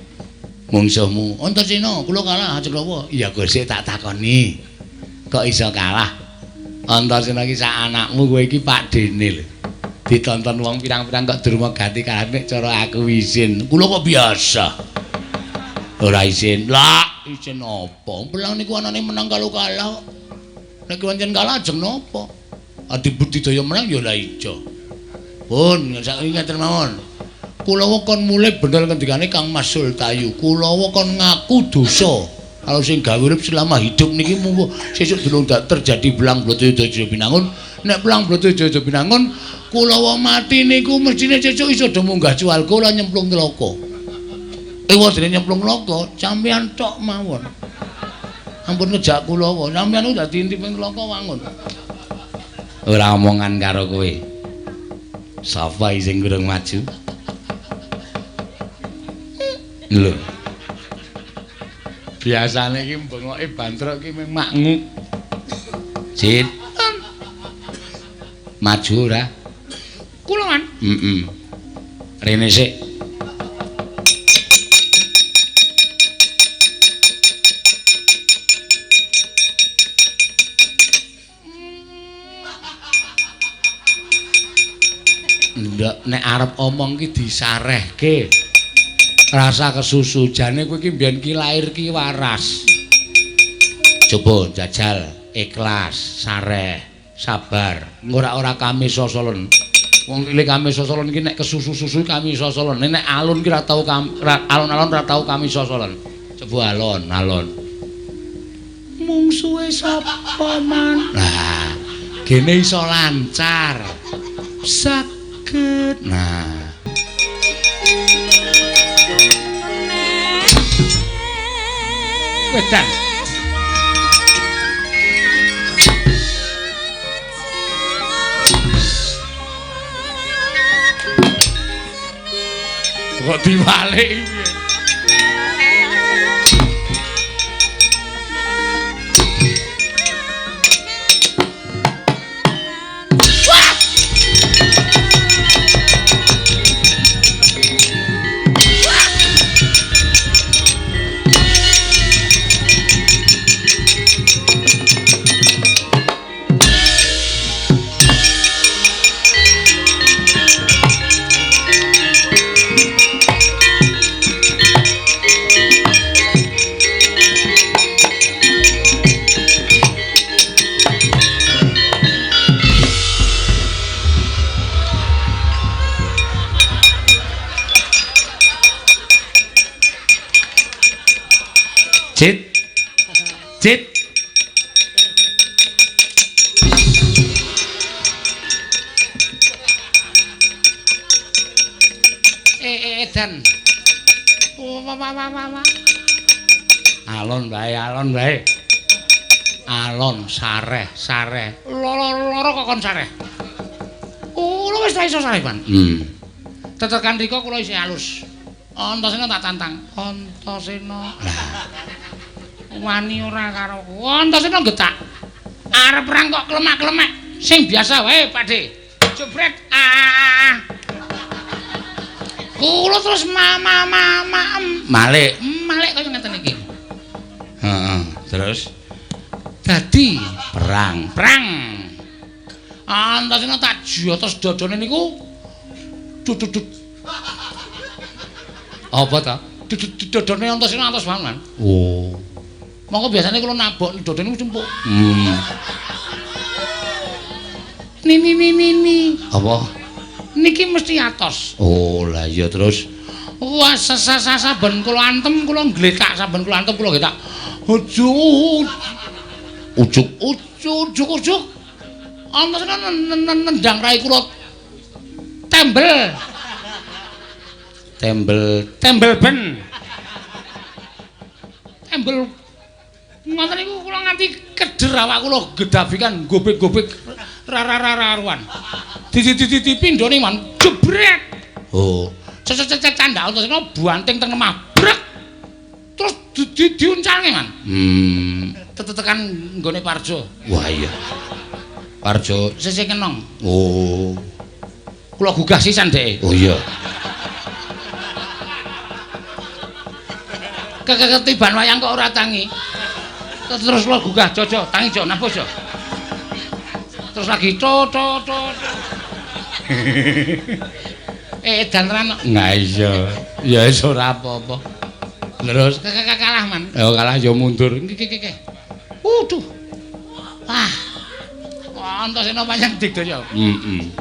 Mungsuhmu Antasena kula kalah ajeng napa? Iya Gusti tak takoni. Kok iso kalah? Antasena iki sak anakmu kowe iki Pakdene lho. Ditonton wong pirang-pirang kok durma gati kalah nek cara aku isin. Kula kok biasa. Ora isin. Lah, isin apa? Pelang niku anane menang kalau kalah. Nek pancen kalah ajeng napa? Adi budidaya menang ya lah ijo. Pun saiki ngeten mawon. Kula kon mulih bener ngendikane Kang Mas Sultayu. Kula kon ngaku dosa. Kalau sing gawe urip selama hidup niki munggo sesuk durung terjadi belang Bratayuda Binangun. Nek belang Bratayuda Binangun kula mati niku mestine sesuk iso do munggah swarga lan nyemplung neraka. Ewa dene nyemplung neraka, sampeyan tok mawon. Ampun ngejak kula, sampeyan niku dadi intip ing neraka wangun. Ora omongan karo kowe. Sapa sing durung maju? Lho. Biasane iki bengoke bantrok iki mung maknguk. Cit. Maju ora? Kula kan? Heeh. Rene sik. Ndak nek arep omong ki disarehke. Rasa kesusu jane kowe iki mbiyen ki lair ki waras. Coba jajal ikhlas, sareh, sabar. Ora-ora kami sosolen. Wong cilik kami sosolen ki nek kesusu-susu kami sosolen. Nek alun ki ora tau alon-alon ora tau kami sosolen. Coba alon, alon. Mungsuhe sapa man? Lah, gene iso lancar. Saged. Nah. Wedan. Kok diwalik piye? Cit. Cit. Edan. Wah wah wah wah. Alon wae, alon wae. Alon sareh, sareh. Loro-loro kok kon sareh. Kula wis ra iso sareh, Pan. Tetekan rika kula isih halus. Antasena tak tantang. Antasena. Wani ora karo. Antasena getak. Arep perang kok klemak-klemek. Sing biasa wae, Pakde. Jebret. Ah. Kula terus ma-ma-ma-ma malik. Malik kaya ngeten iki. Heeh, terus dadi perang. Perang. Antasena tak jotos dodone niku. Dudut. Apa ta? Dodone Antasena atos banget. Oh. Monggo biasane kula nabok dodone niku cempuk. Ni ni ni ni ni. Apa? Niki mesti atos. Oh, lah iya terus. Wah, saben kula antem kula ngletak, saben kula antem kula ngletak. Ujuk. Ujuk ujuk ujuk ujuk. Antasena nendang rai kula. Tembel. Tembel, tembel ben. Tembel ngoten niku kula nganti keder awak kula gedabikan gobek-gobek rarararuan. Di pindhone man jebret. Oh. Cecet candhak Antasena banting teng lemah. Brek. Terus diuncalke man. Tetekan nggone Parjo. Wah iya. Parjo sisih kenong. Oh. Kula gugah sisan dheke. Oh iya. Keketiban wayang kok ora tangi. Terus kula gugah jojo, tangi jo napa jo. Terus lagi to to to. Edan tenan. Nah iya. Ya wis ora apa-apa. Terus kalah man. Ya kalah ya mundur. Iki. Waduh. Wah. Antasena pancen digdaya. Heeh.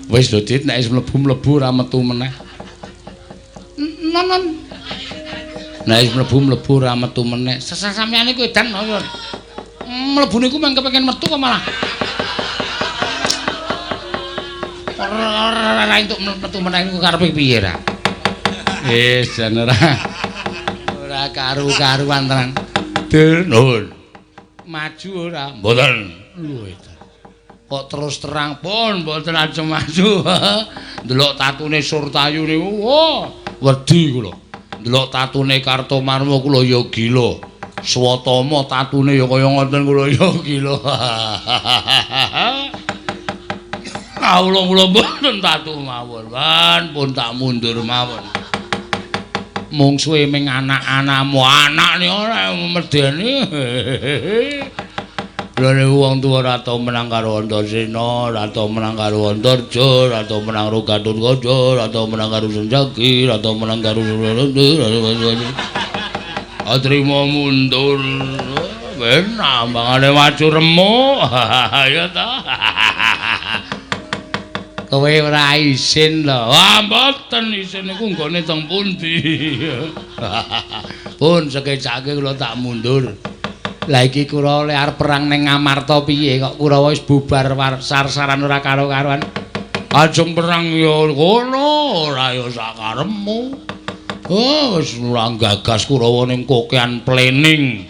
Wis lho Dit, nek wis mlebu-mlebu ora metu meneh. Nonon. Nek wis mlebu-mlebu ora metu meneh. Sesampeyan iku edan mawon. Mlebu niku mung kepengin metu kok malah. Ora entuk metu meneh niku karepe piye ra? Wis jan ora. Ora karu-karuan tenan. Dur nuwun. Maju ora? Mboten. Lho edan. Kok terus terang pun mboten ajeng maju. Ndelok tatune Surtayu niku, wah, wedi kula. Ndelok tatune Kartomarma kula ya gila. Swatama tatune ya kaya ngoten kula ya gila. Kawula kula mboten tatu mawon, wan pun tak mundur mawon. Mungsuhe ming anak-anakmu, anakne ora medeni. Lha wong tuwa ora tau menang karo Antasena, ora tau menang karo Antarja, ora tau menang karo Gatotkaca, ora tau menang karo Senjaki, ora tau menang karo Atrima mundur. Ben ambangane maju remuk. Ya ta. Kowe ora isin lho. Wah, mboten isin niku nggone teng pundi. Pun sekecake kula tak mundur. Lah iki kula oleh arep perang ning Ngamarta piye kok Kurawa wis bubar sar-saran ora karo-karuan. Ajeng perang ya kono ora ya sakarepmu. Oh, wis ora gagas Kurawa ning kokean planning.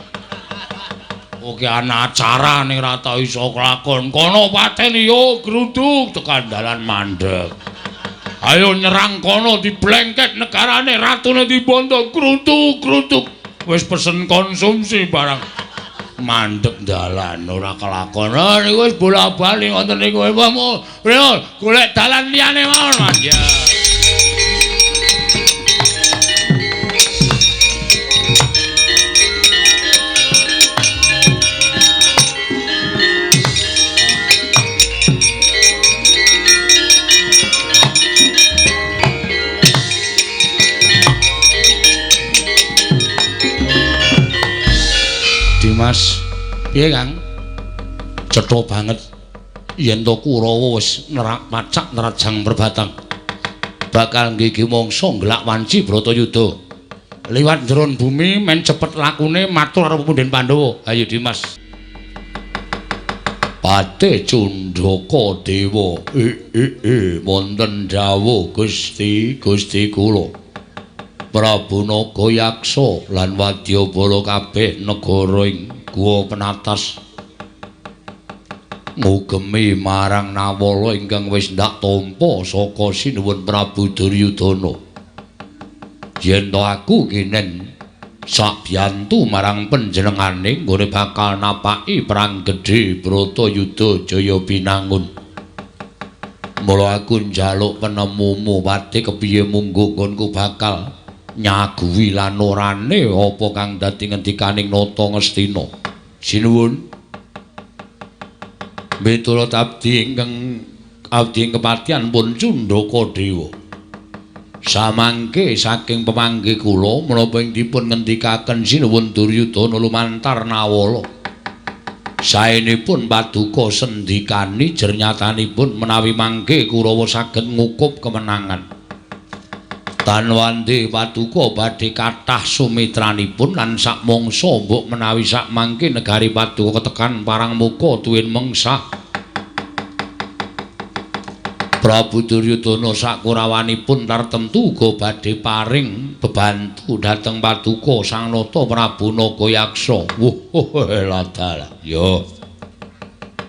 Kokean acara ning ora tau iso kelakon. Kono pateni yo gruduk tekan dalan mandeg. Ayo nyerang kono diblengket negarane ratune dibondo gruduk-gruduk. Wis pesen konsumsi barang. Mandeg dalan ora kelakon. Niku wis bola-bali ngoten niku. Golek dalan liyane mawon, Mas. Ya. Dimas, piye Kang? Cetha banget yen to Kurawa wis nerak pacak nerajang perbatang. Bakal nggigi mangsa nglak wanci Bratayuda. Liwat jeron bumi men cepet lakune matur karo punden Pandhawa. Ayo Dimas. Pate Cundaka Dewa. Wonten dawuh Gusti, Gusti kula. Prabu Nagayaksa lan wadyabala kabeh negara ing Guwa Penatas ngugemi marang Nawala ingkang wis ndak tampa saka sinuwun Prabu Duryudana. Yen to aku kinen sabiyantu marang panjenengane nggone bakal napaki perang gedhe Bratayuda Jaya Binangun. Mula aku njaluk penemumu pati kepiye munggo nggonku bakal nyaguhi lan orane apa kang dadi ngendikaning Nata Ngastina. Sinuwun. Miturut abdi ingkang abdi kepatihan pun Cundaka Dewa. Samangke saking pemanggih kula menapa ing dipun ngendikaken sinuwun Duryudana lumantar Nawala. Saenipun paduka sendikani jernyatanipun menawi mangke Kurawa saged ngukup kemenangan. Tanwandi paduka badhe kathah sumitranipun lan sakmangsa mbok menawi sakmangke negari paduka ketekan parang muka tuwin mengsah. Prabu Duryudana sakurawanipun tartemtu uga badhe paring bebantu dhateng paduka Sang Nata Prabu Nagayaksa. Wuh, ladalah. Ya.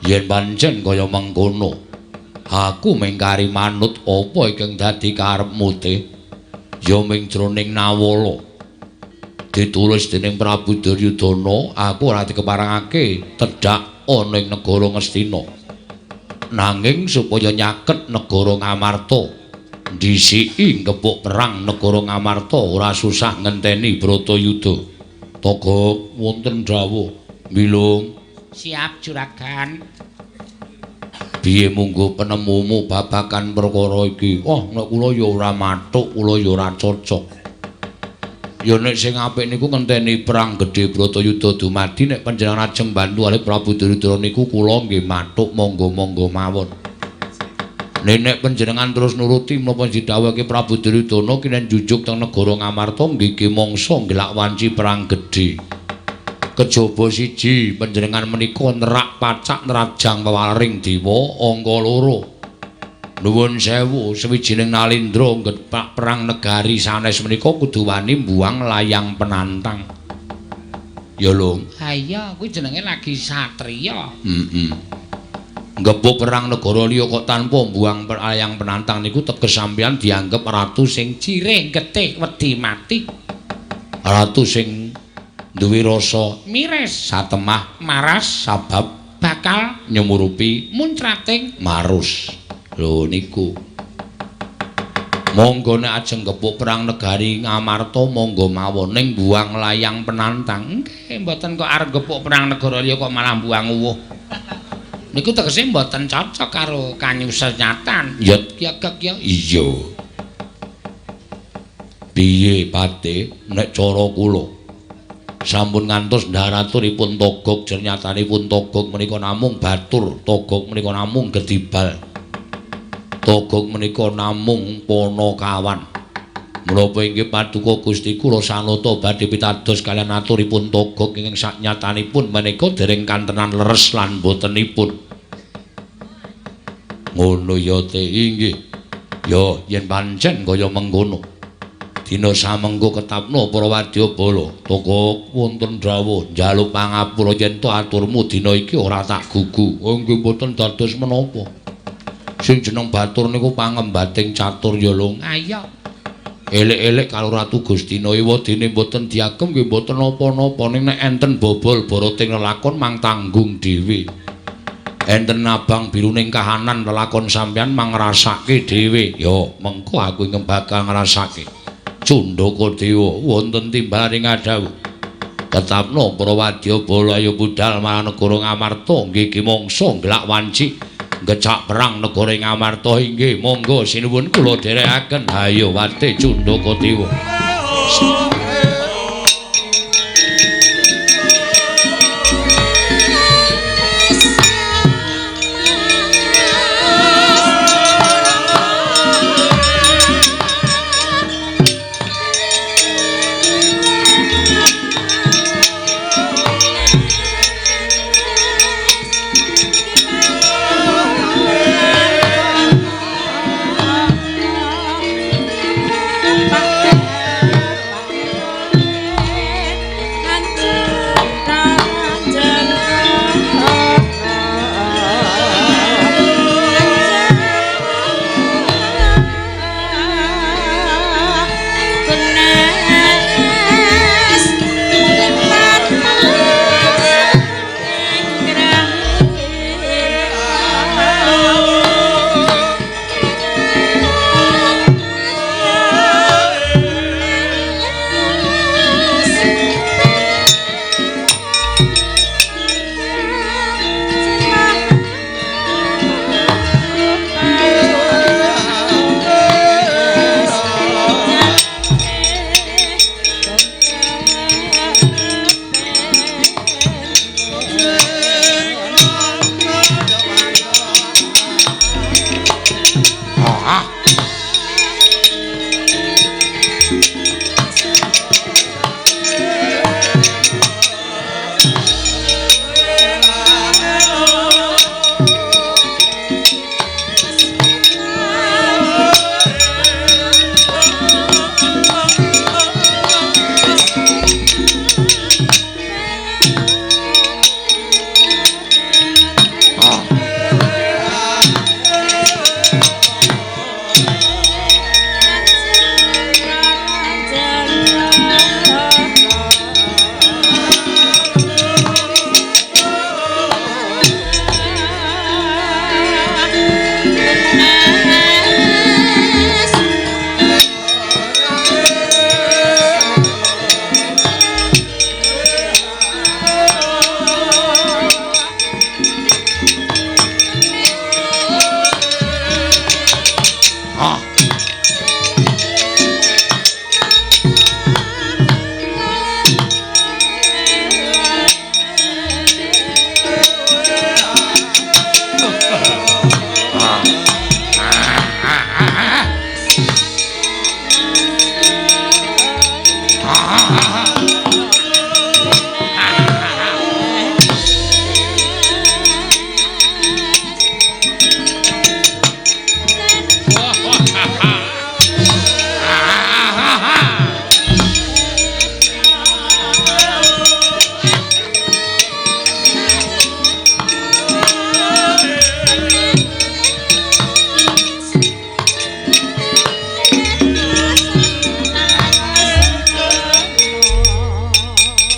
Yen pancen kaya mengkono, aku mengkari manut apa ingkang dadi karepmu te? Ya ming jroning nawala. Ditulis dening Prabu Duryudana, aku ora dikeparengake tedhak ana ing negara Ngastina. Nanging supaya nyaket negara Ngamarta, ndhisiki ngepuk perang negara Ngamarta ora susah ngenteni Bratayuda. Togok wonten dawuh, Bilung. Siap juragan. Piye munggo penemumu babagan perkara iki? Oh, nek kula ya ora mathuk, kula ya ora cocok. Ya nek sing apik niku ngenteni perang gedhe Bratayuda dumadi, nek panjenengan ajeng bantu kalih Prabu Duryudana niku kula nggih mathuk monggo-monggo mawon. Nek panjenengan terus nuruti menapa didhawuhake Prabu Duryudana kinen jujuk teng negara Ngamarta nggih mangsa ngelak wanci perang gedhe. Kejaba siji panjenengan menika nerak pacak nerajang pewaring dewa angka loro. Nuwun sewu sawijining nalindra nggepak perang negari sanes menika kudu wani mbuang layang penantang. Ya lho. Ha iya, kuwi jenenge lagi satriya. Heeh. Nggebuk perang negara liya kok tanpa mbuang layang penantang niku teges sampeyan dianggep ratu sing jirih getih wedi mati. Ratu sing duwe rasa miris, satemah, maras, sabab bakal nyumurupi muncrating marus. Lho niku. Monggo nek ajeng gepuk perang negari Ngamarta monggo mawon ning buang layang penantang. Nggih, mboten kok arep gepuk perang negara liya kok malah buang uwuh. Niku tegese mboten cocok karo kanyusenyatan. Ya gek ya. Iya. Piye pate nek cara kula? Sampun ngantos ndharaturipun Togok, jernyatanipun Togok menika namung batur, Togok menika namung gedibal. Togok menika namung panakawan. Menapa inggih paduka Gusti kula sanata badhe pitados kaliyan aturipun Togok ingkang saknyatanipun menika dereng kantenan leres lan botenipun. Ngono ya te inggih. Ya yen pancen kaya mengkono. Dina samengko ketapno para wadyabala. Togok wonten dawuh njaluk pangapura yen to aturmu dina iki ora tak gugu. Oh nggih mboten dados menapa. Sing jeneng batur niku pangembating catur ya lho. Ha iya. Elek-elek karo Ratu Gustina ewadene mboten diagem nggih mboten napa-napa ning nek enten bobol boroting lelakon mang tanggung dhewe. Enten abang biru ning kahanan lelakon sampeyan mang ngrasake dhewe. Ya mengko aku ingkang bakal ngrasake. Cundaka Dewa wonten timbaling ngadhawuh. Tetapno para wadyabala ayo budal marang negara Ngamarta nggih ki mangsa nglak wanci ngecak perang negara Ngamarta inggih monggo sinuwun kula dherekaken. Ayo wate Cundaka Dewa.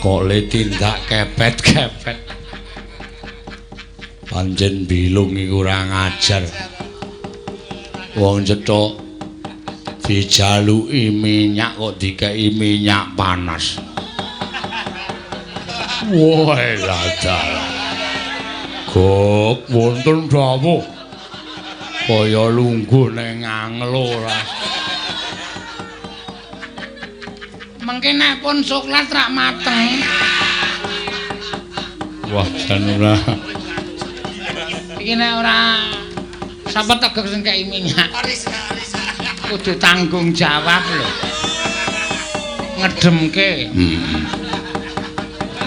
Kok le tindak kepet-kepet. Pancen bilung iku ora ngajar. Wong cethuk dijaluki minyak kok dikeki minyak panas. Wah, dalah. Gok wonten dawuh. Kaya lungguh ning anglo ora. Mengke nek pun soklat rak mateng. Wah, jan ora. Iki nek ora sampe tegek sing kei minyak. Kudu tanggung jawab lho. Ngedemke.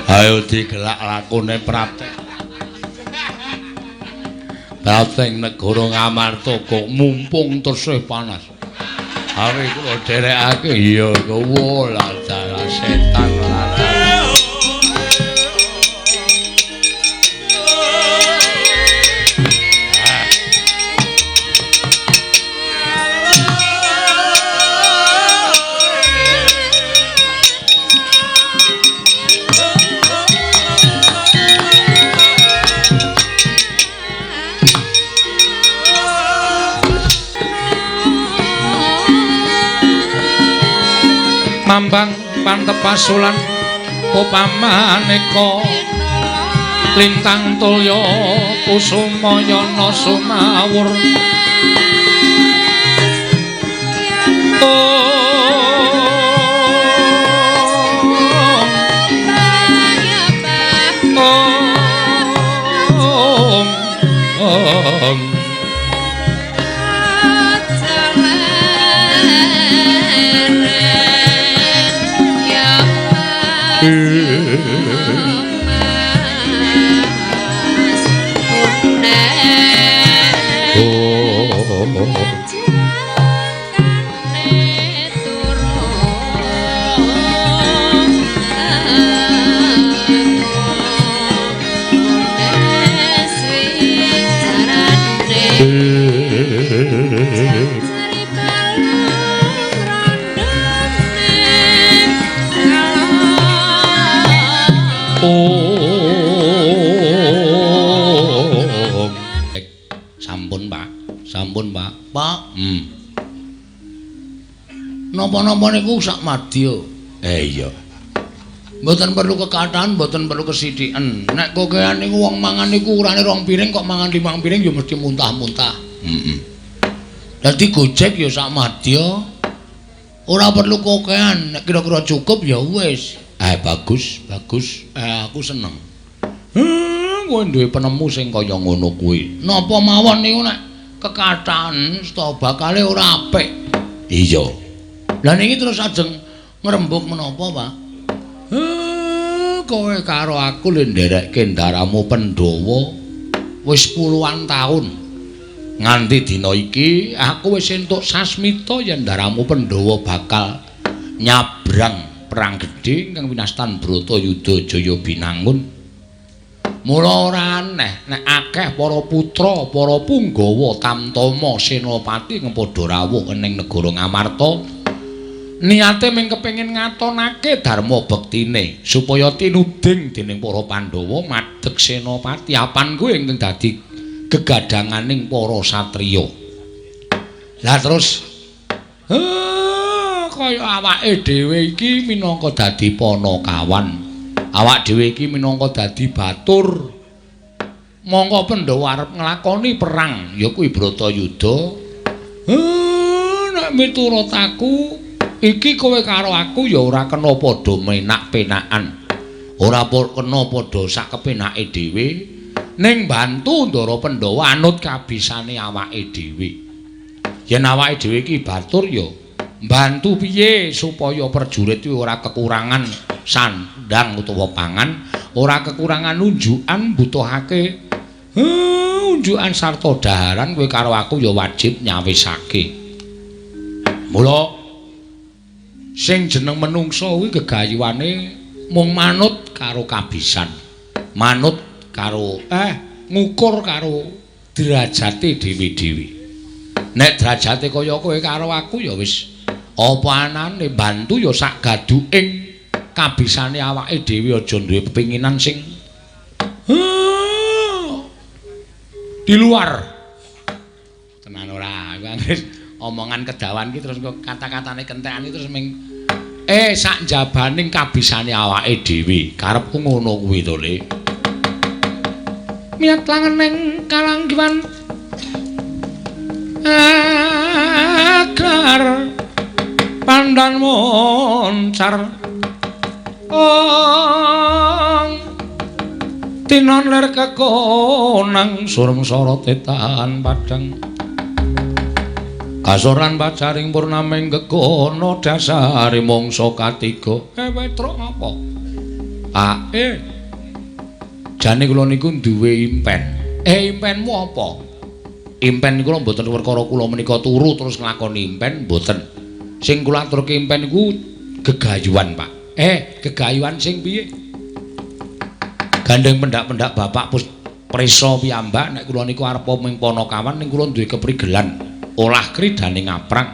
Ayo digelak lakone prapte. Prapte negara Ngamarta kok mumpung tesih panas. Awe kula dherekake iya kowe lah dalah setan lah. Mambang pantepasulan upamaneka lintang tulya kusumayana sumawur. Om om. Sampun, Pak. Sampun, Pak. Pak. Napa-napa niku sak madya. Iya. Mboten perlu kekathahan, mboten perlu kesithiken. Nek kokean niku wong mangan niku urane 2 piring kok mangan 5 piring ya mesti muntah-muntah. Heeh. Dadi gojek ya sak madya. Ora perlu kokean, nek kira-kira cukup ya wis. Bagus, bagus. Aku seneng. Kowe duwe penemu sing kaya ngono kuwi. Napa mawon niku nek kekathahan sta bakale ora apik. Iya. Lah niki terus ajeng ngrembug menapa, Pak? Kowe karo aku lho nderekke ndaramu Pandhawa wis puluhan taun. Nganti dina iki aku wis entuk sasmita yen ndaramu Pandhawa bakal nyabrang perang gedhe ingkang winastan Bratayuda Jaya Binangun. Mula ora aneh nek akeh para putra, para punggawa tamtama senopati padha rawuh ning negara Ngamarta. Niate mung kepengin ngatonake dharma bektine supaya tinuding dening para Pandhawa madeg senopati apan kuwi ingkang dadi gegadhanganing para satriya. Lah terus kaya awake dhewe iki minangka dadi panakawan. Awak dhewe iki minangka dadi batur. Mongko Pandhawa arep nglakoni perang ya kuwi Bratayuda. Nek miturut aku iki kowe karo aku ya ora kena padha menak-penakan. Ora kena padha sak kepenake dhewe ning bantu Ndara Pandhawa anut kabisane awake dhewe. Yen awake dhewe iki batur ya bantu piye supaya prajurit kuwi ora kekurangan sandang utawa pangan, ora kekurangan unjukan butuhake unjukan sarta daharan kowe karo aku ya wajib nyawisake. Mula sing jeneng menungsa kuwi gegayuhane mung manut karo kabisan. Manut karo ngukur karo derajate dhewe-dhewe. Nek derajate kaya kowe karo aku ya wis apa anane bantu ya sak gaduking Kabisane awake dhewe aja duwe pepinginan sing di luar. Tenan ora, omongan kedawan ki terus kata-katane kentekan iki terus ming sak njabaning kabisane awake dhewe. Karepku ngono kuwi to, Le. Miyat langening kalanggiwan agar pandan moncar ong tinon ler kekonang surem sorote tahan padang kasoran pacaring purnaming gegono dasare mangsa katiga. Petruk ngapa? Pak, jane kula niku duwe impen. Impenmu apa? Impen kula mboten perkara kula menika turu terus nglakoni impen, mboten. Sing kula aturke impen niku gegayuhan, Pak. Gegayuhan sing piye? Gandeng pendak-pendak bapak prisa piyambak nek kula niku arep ming Panakawan ning kula duwe keprigelan olah kridane ngaprang.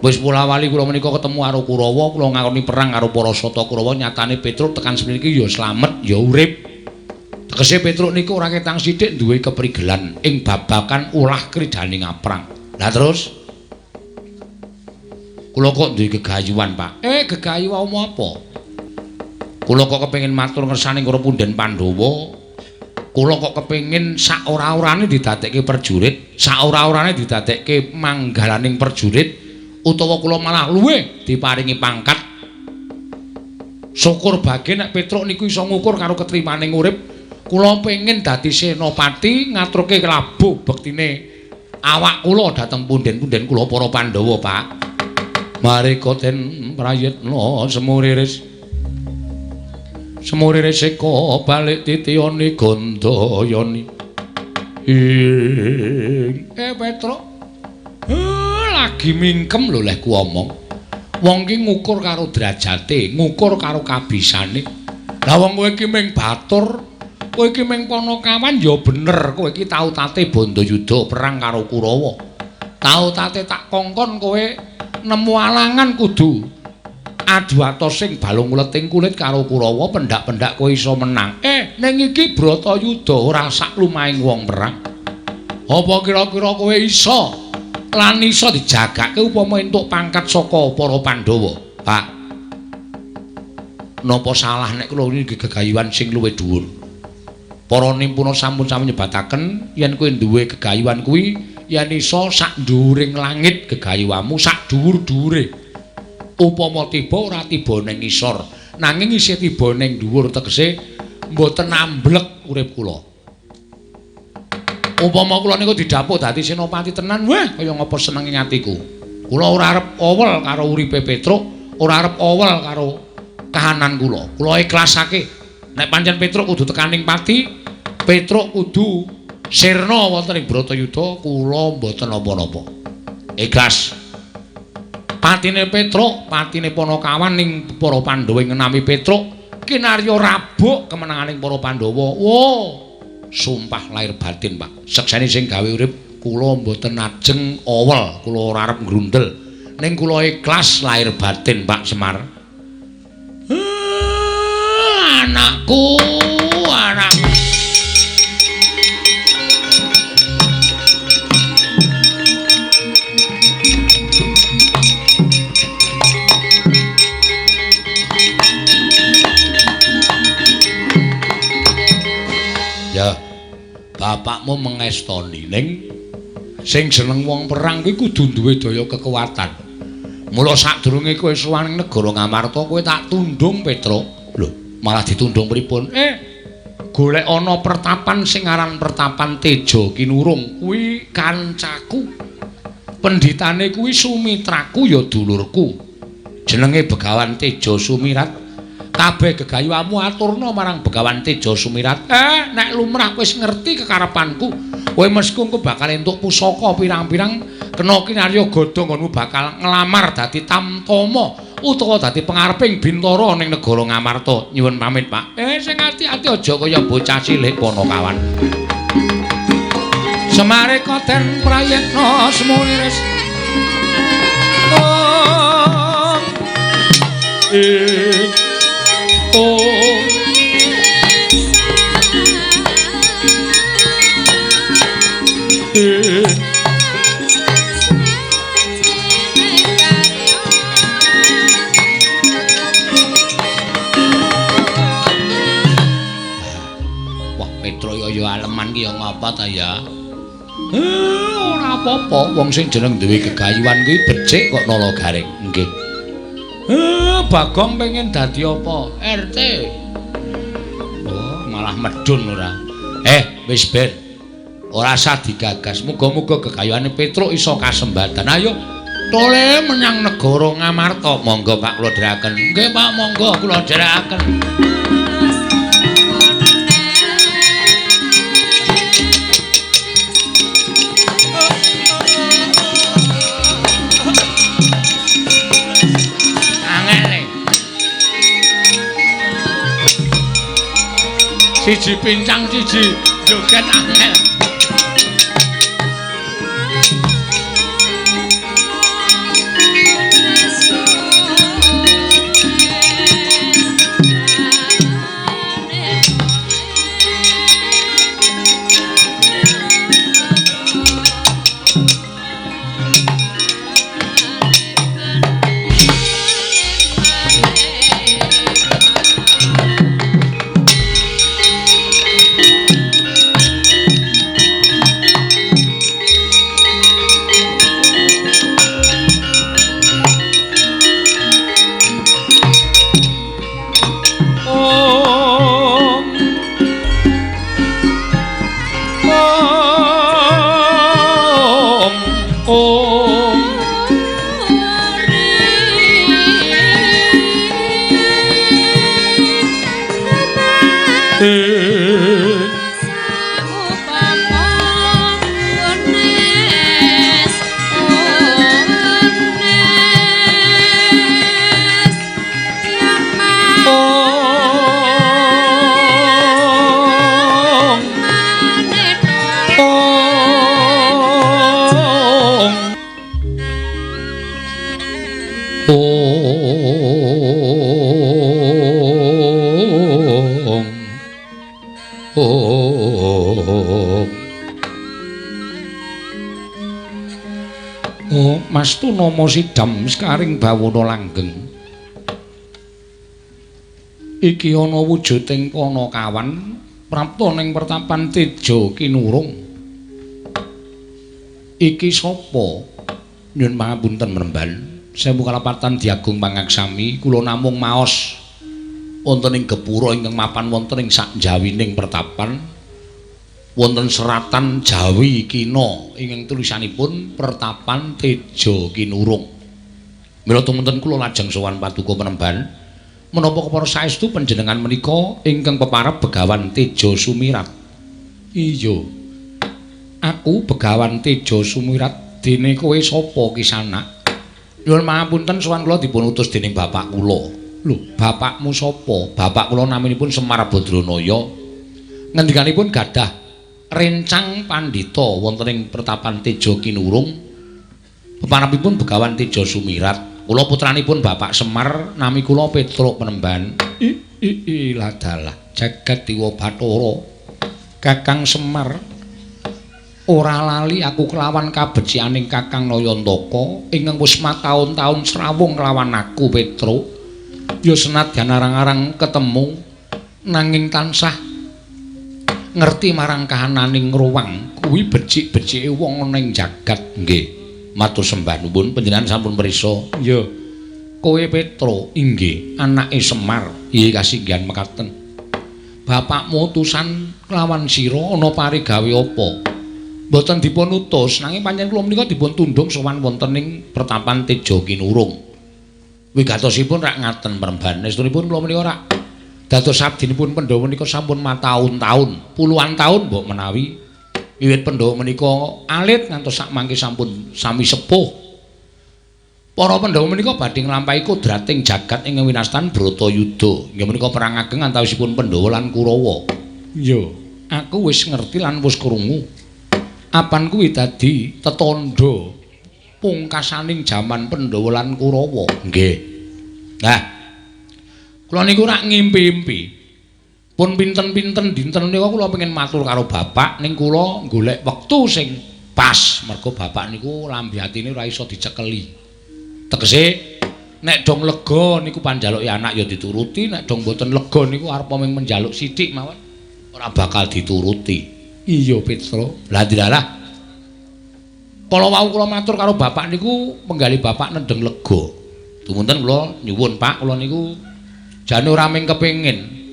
Wis pola-wali kula menika ketemu karo Kurawa, kula ngakoni perang karo para sata Kurawa, nyatane Petruk tekan semene iki ya slamet, ya urip. Tegese Petruk niku ora ketang sithik duwe keprigelan ing babakan olah kridane ngaprang. Lah terus kula kok duwe gegayuhan, Pak. Gegayuhanmu apa? Kula kok kepengin matur ngersane karo punden Pandhawa. Kula kok kepengin sak ora-orane didadekke prajurit, sak ora-orane didadekke manggalaning prajurit, utawa kula malah luwih diparingi pangkat. Syukur bage nek Petruk niku iso ngukur karo ketrimaning urip. Kula pengin dadi senopati ngaturke labuh bektine awak kula dhateng punden-punden kula para Pandhawa, Pak. Mareka den prayitna semuriris. Semuriris seka balik titiyane Gandayani. Petruk. Lagi mingkem lho lehku omong. Wong ki ngukur karo derajate, ngukur karo kabisane. Lah wong kowe iki ming batur, kowe iki ming Panakawan ya bener, kowe iki tau tate Bandayuda perang karo Kurawa. Tau tate tak kongkon kowe nemu alangan kudu adu atos sing balung uleting kulit karo Kurawa, pendak-pendak kowe iso menang. Ning iki Bratayuda ora sak lumahing wong perang. Apa kira-kira kowe iso lan iso dijagake upama entuk pangkat saka para Pandhawa, Pak? Napa salah nek kula niki gegayuhan sing luwih dhuwur? Para nimpuna sampun sami nyebataken yen kowe duwe gegayuhan kuwi yen iso sak dhuwuring langit gegayuhanmu sak dhuwur-dhuwure. Upama tiba ora tiba ning ngisor, nanging isih tiba ning dhuwur, tegese mboten amblek urip kula. Upama kula niku didhapuk dadi senopati tenan, wah kaya ngapa senenge atiku. Kula ora arep owel karo uripe Petruk, ora arep owel karo kahanan kula. Kula ikhlasake nek pancen Petruk kudu tekaning pati, Petruk kudu sirna wonten ing Bratayuda, kula mboten napa-napa. Ikhlas. Patine Petruk, patine Panakawan ning para Pandhawa ngenami Petruk, kinarya rabuk kemenanganing para Pandhawa. Wo, sumpah lahir batin, Pak. Sekseni sing gawe urip kula mboten ajeng owel, kula ora arep ngrundel. Ning kula ikhlas lahir batin, Pak Semar. Anakku, anakku. Ya, bapakmu mengestoni ning sing jeneng wong perang kuwi kudu duwe daya kekuatan. Mula sadurunge kowe sowan ning negara Ngamarta kowe tak tundung, Petruk. Lho, malah ditundung pripun? Golek ana pertapan sing aran Pertapan Teja Kinurung kuwi kancaku. Pendhitane kuwi sumitraku ya dulurku. Jenenge Begawan Teja Sumirat. Kabeh gegayuhamu aturna marang Begawan Teja Sumirat. Nek lumrah wis ngerti kekarepanku, kowe mesti engko bakal entuk pusaka pirang-pirang, kena kinarya godha nggonmu bakal nglamar dadi tamtama utawa dadi pengareping bintara ning negara Ngamarta. Nyuwun pamit, Pak. Sing ati-ati aja kaya bocah cilik Panakawan. Semare koten prayitna semuniris. Oh. Wah, Petro ya aleman ki ya ngapa ta ya? Ora apa-apa, wong sing jeneng duwe gegayuhan kuwi becik kok nala garing. Nggih. Bagong pengen dadi apa? RT. Oh, malah medun ora. Wis ben. Ora usah digagas. Muga-muga gegayuhane Petruk iso kasembatan. Ayo tole menyang negara Ngamarta. Monggo Pak kula dherekaken. Nggih Pak, monggo kula dherekaken. Angel. Siji pincang siji joget angel. Mastu nama sidam sekaring bawana langgeng. Iki ana wujuding panakawan prapta ning pertapan Teja Kinurung. Iki sapa? Nyun pangapunten mremban. Sewu kalapatan diagung pangaksami kula namung maos wonten ing gepura ingkang mapan wonten ing sakjawining pertapan. Wonten seratan Jawi Kina ingkang tulisanipun Pertapan Teja Kinurung. Mila tumunten kula lajeng sowan paduka penemban menapa kepara saestu panjenengan menika ingkang peparab Begawan Teja Sumirat. Iya. Aku Begawan Teja Sumirat, dene kowe sapa Kisanak? Nyuwun pangapunten sowan kula dipun utus dening bapak kula. Lho, bapakmu sapa? Bapak kula naminipun Semar Badranaya. Ngendikanipun gadah rencang pandhita wonten ing pertapan Teja Kinurung. Peparabipun Begawan Teja Sumirat. Kula putranipun Bapak Semar, nami kula Petruk Penemban. I ladalah jagat dewa Bathara. Kakang Semar, ora lali aku kelawan kabecikaning Kakang Nayantaka ingkang wis mataun-taun srawung kelawan aku Petruk. Ya senadyan arang-arang ketemu nanging tansah ngerti marang kahananing ruwang kuwi becik-becike wong ana ing jagat. Nggih, matur sembah nuwun panjenengan sampun prisa. Iya. Kowe Petro? Inggih, anake Semar. Iya, kasinggihan mekaten. Bapakmu utusan kelawan sira ana parigawe apa? Mboten dipun utus, nanging pancen kula menika dipun tundhung sowan wonten ing pertapan Teja Kinurung. Wigatosipun rak ngaten premban. Estunipun kula menika rak dados abdinipun Pandhawa menika sampun mataun-taun, puluhan taun mbok menawi. Wiwit Pandhawa menika alit ngantos sakmangke sampun sami sepuh. Para Pandhawa menika badhe nglampahi kodrating jagat ingkang winastan Bratayuda. Inggih menika perang ageng antawisipun Pandhawa lan Kurawa. Iya, aku wis ngerti lan wis krungu. Apan kuwi dadi tetandha pungkasaning jaman Pandhawa lan Kurawa. Nggih. Nah, Kula niku rak ngimpi-impi. Pun pinten-pinten dinten nika kula pengin matur karo bapak ning kula golek wektu sing pas mergo bapak niku lambe atine ora iso dicekeli. Tegese nek dong lega niku panjaluke anak ya dituruti, nek dong mboten lega niku arep mung menjaluk sithik mawon ora bakal dituruti. Iya Petro. Lah dilalah. Kala wau kula matur karo bapak niku menggali bapak nendheng lega. Dumunten kula nyuwun Pak, kula niku jane ora mung kepengin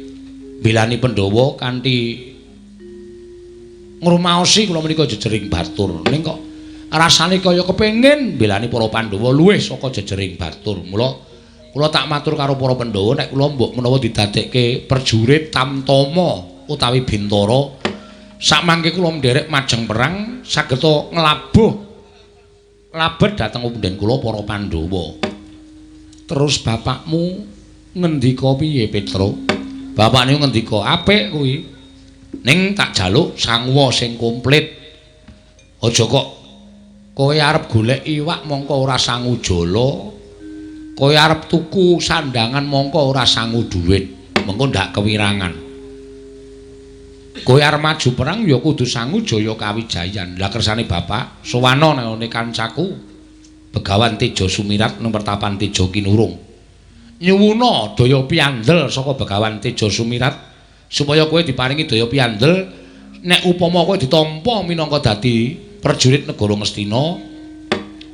mbelani Pandhawa kanthi ngrumaosi kula menika jejering batur. Ning kok rasane kaya kepengin mbelani para Pandhawa luwih saka jejering batur. Mula kula tak matur karo para Pandhawa nek kula mbok menawa didadekke prajurit Tamtama utawi Bintara, sakmangke kula nderek majeng perang sageta nglabuh labet dhateng punden kula para Pandhawa. Terus bapakmu ngendika piye Petro? Bapak niku ngendika apik kuwi. Ning tak jaluk sanguwa sing komplit. Aja kok kowe arep golek iwak mongko ora sangu jala, kowe arep tuku sandangan mongko ora sangu dhuwit, mengko ndak kewirangan. Kowe arep maju perang ya kudu sangu jaya kawijayan. Lah kersane bapak sowana nang kancaku Begawan Teja Sumirat nang pertapan Teja Kinurung. Nyuwuna daya piandel saka Begawan Teja Sumirat supaya kowe diparingi daya piandel nek upama kowe ditampa minangka dadi prajurit negara Ngastina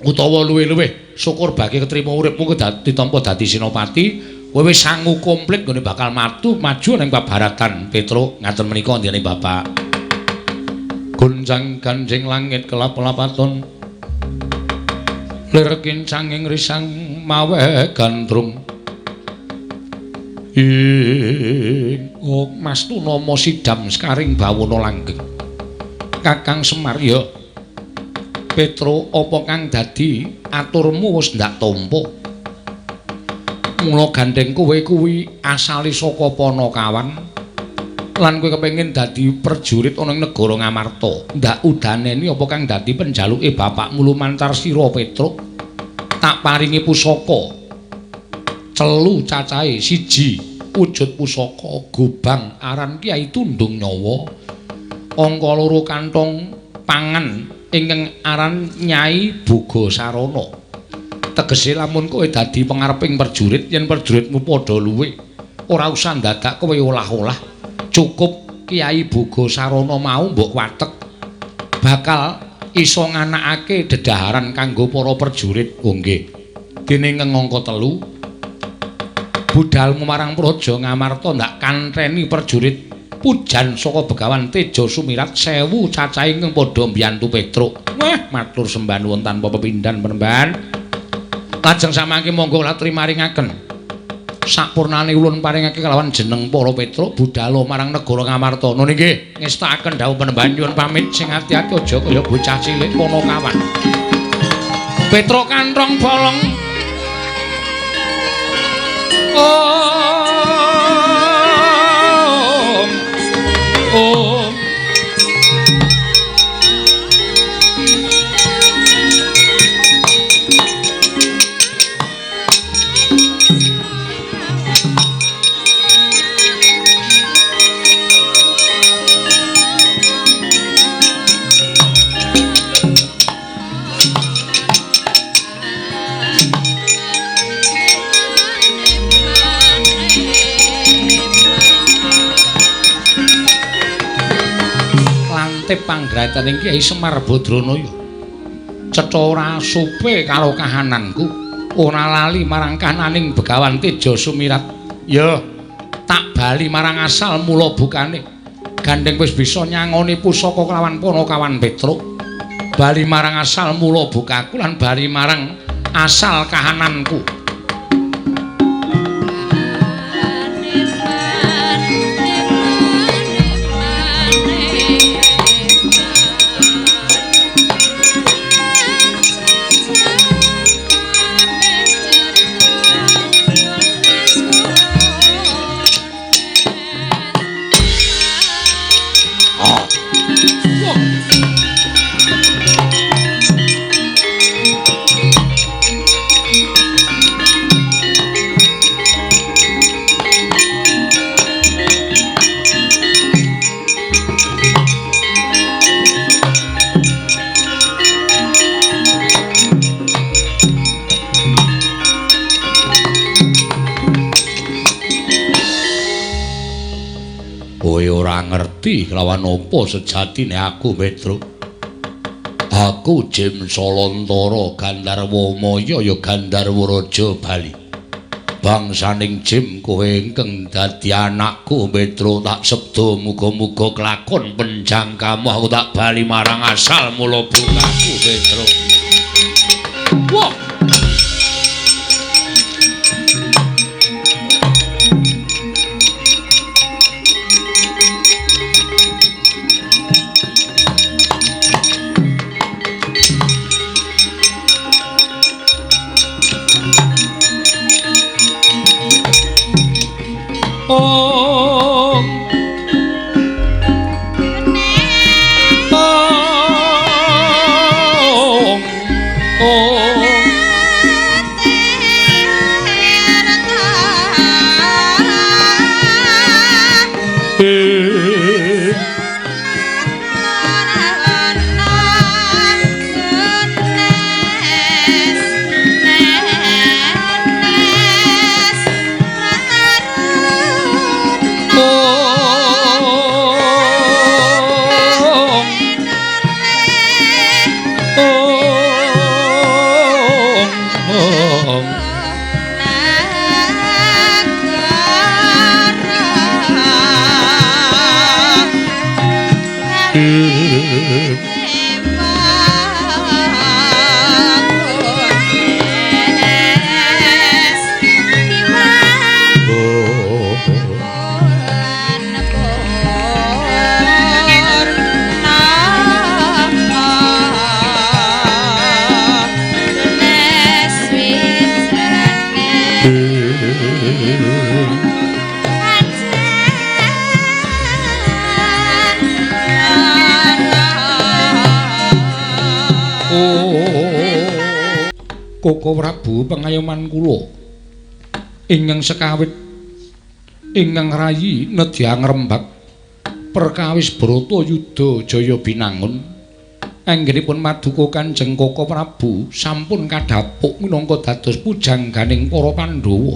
utawa luwih-luwih syukur bagi ketrima uripmu ditampa dadi senopati, kowe wis sangu komplit nggone bakal maju ning pabaratan Petro. Ngaten menika ndene bapak. Gonjang ganjing langit kelap-lapaton lir kincanging risang mawe gandrung ing Mas Tunama sidam sekaring bawana langgeng. Kakang Semar ya Petro, apa kang dadi aturmu wis ndak tampa? Mula gandeng kowe kuwi asale saka Panakawan lan kowe kepengin dadi prajurit ana ing negara Ngamarta. Ndak udaneni apa kang dadi penjaluke bapakmu lumantar sira Petro? Tak paringi pusaka celu cacahe siji wujud pusaka gobang aran Kyai Tundung Nyawa, angka loro kantong pangan ingkang aran Nyai Boga Sarana. Tegese lamun kowe dadi pengareping prajurit, yen prajuritmu padha luwe ora usah ndadak kowe olah-olah, cukup Kyai Boga Sarana mau mbok watek bakal iso nganakake dedaharan kanggo para prajurit. Oh nggih. Dene ngangka telu budalmu marang Praja Ngamarta ndak kantheni prajurit pujan saka Begawan Teja Sumirat 1000 cacahe ingkang padha mbiyantu Petruk. Wah, matur sembah nuwun tanpa pepindhan penemban. Lajeng samangke monggo latri maringaken sakpurnane ulun paringake kelawan jeneng para Petruk budala marang negara Ngamarta. Nun inggih, ngestakaken dawuh penemban nyuwun pamit sing ati-ati aja kaya bocah cilik Panakawan. Petruk kanthong bolong. Om Om Panggraitaning Kyai Semar Badranaya cetha ora supe karo kahananku, ora lali marang kahananing Begawan Teja Sumirat. Ya tak bali marang asal mula bukane. Gandeng wis bisa nyangoni pusaka kelawan Panakawan Petruk. Bali marang asal mula bukaku lan bali marang asal kahananku. ngerti kelawan apa sejatine aku, Petro. Aku Jim Salantara Gandharwa Maya ya Gandharwa Raja Bali. Bangsaning Jim kowe ingkang dadi anakku, Petro, tak sebda muga-muga kelakon penjangkamu, aku tak bali marang asal mula bungaku, Petro. Wah. Om Om Om Koko Prabu pengayoman kula ingkang sekawit ingkang rayi nedya ngrembak perkawis Bratayuda Jaya Binangun anggenipun maduka Kanjeng Koko Prabu sampun kadhapuk minangka dados pujangganing para Pandhawa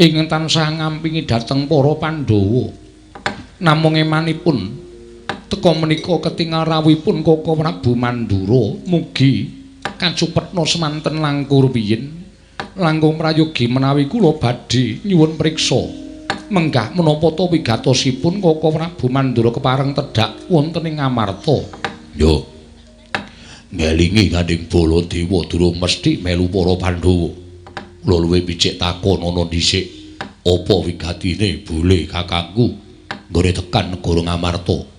ingkang tansah ngampingi dhateng para Pandhawa. Namung emanipun teka menika ketingal rawuhipun Koko Prabu Mandura mugi kacupetna semanten langkung rumiyin langkung prayogi menawi kula badhe nyuwun priksa menggah menapa ta wigatosipun Koko Prabu Mandura kepareng tedhak wonten ing Ngamarta. Yo ngelingi Gandeng Baladewa durung mesti melu para Pandhawa. Kula luwih picik takon ana dhisik apa wigatine bule kakangku nggone tekan negara Ngamarta.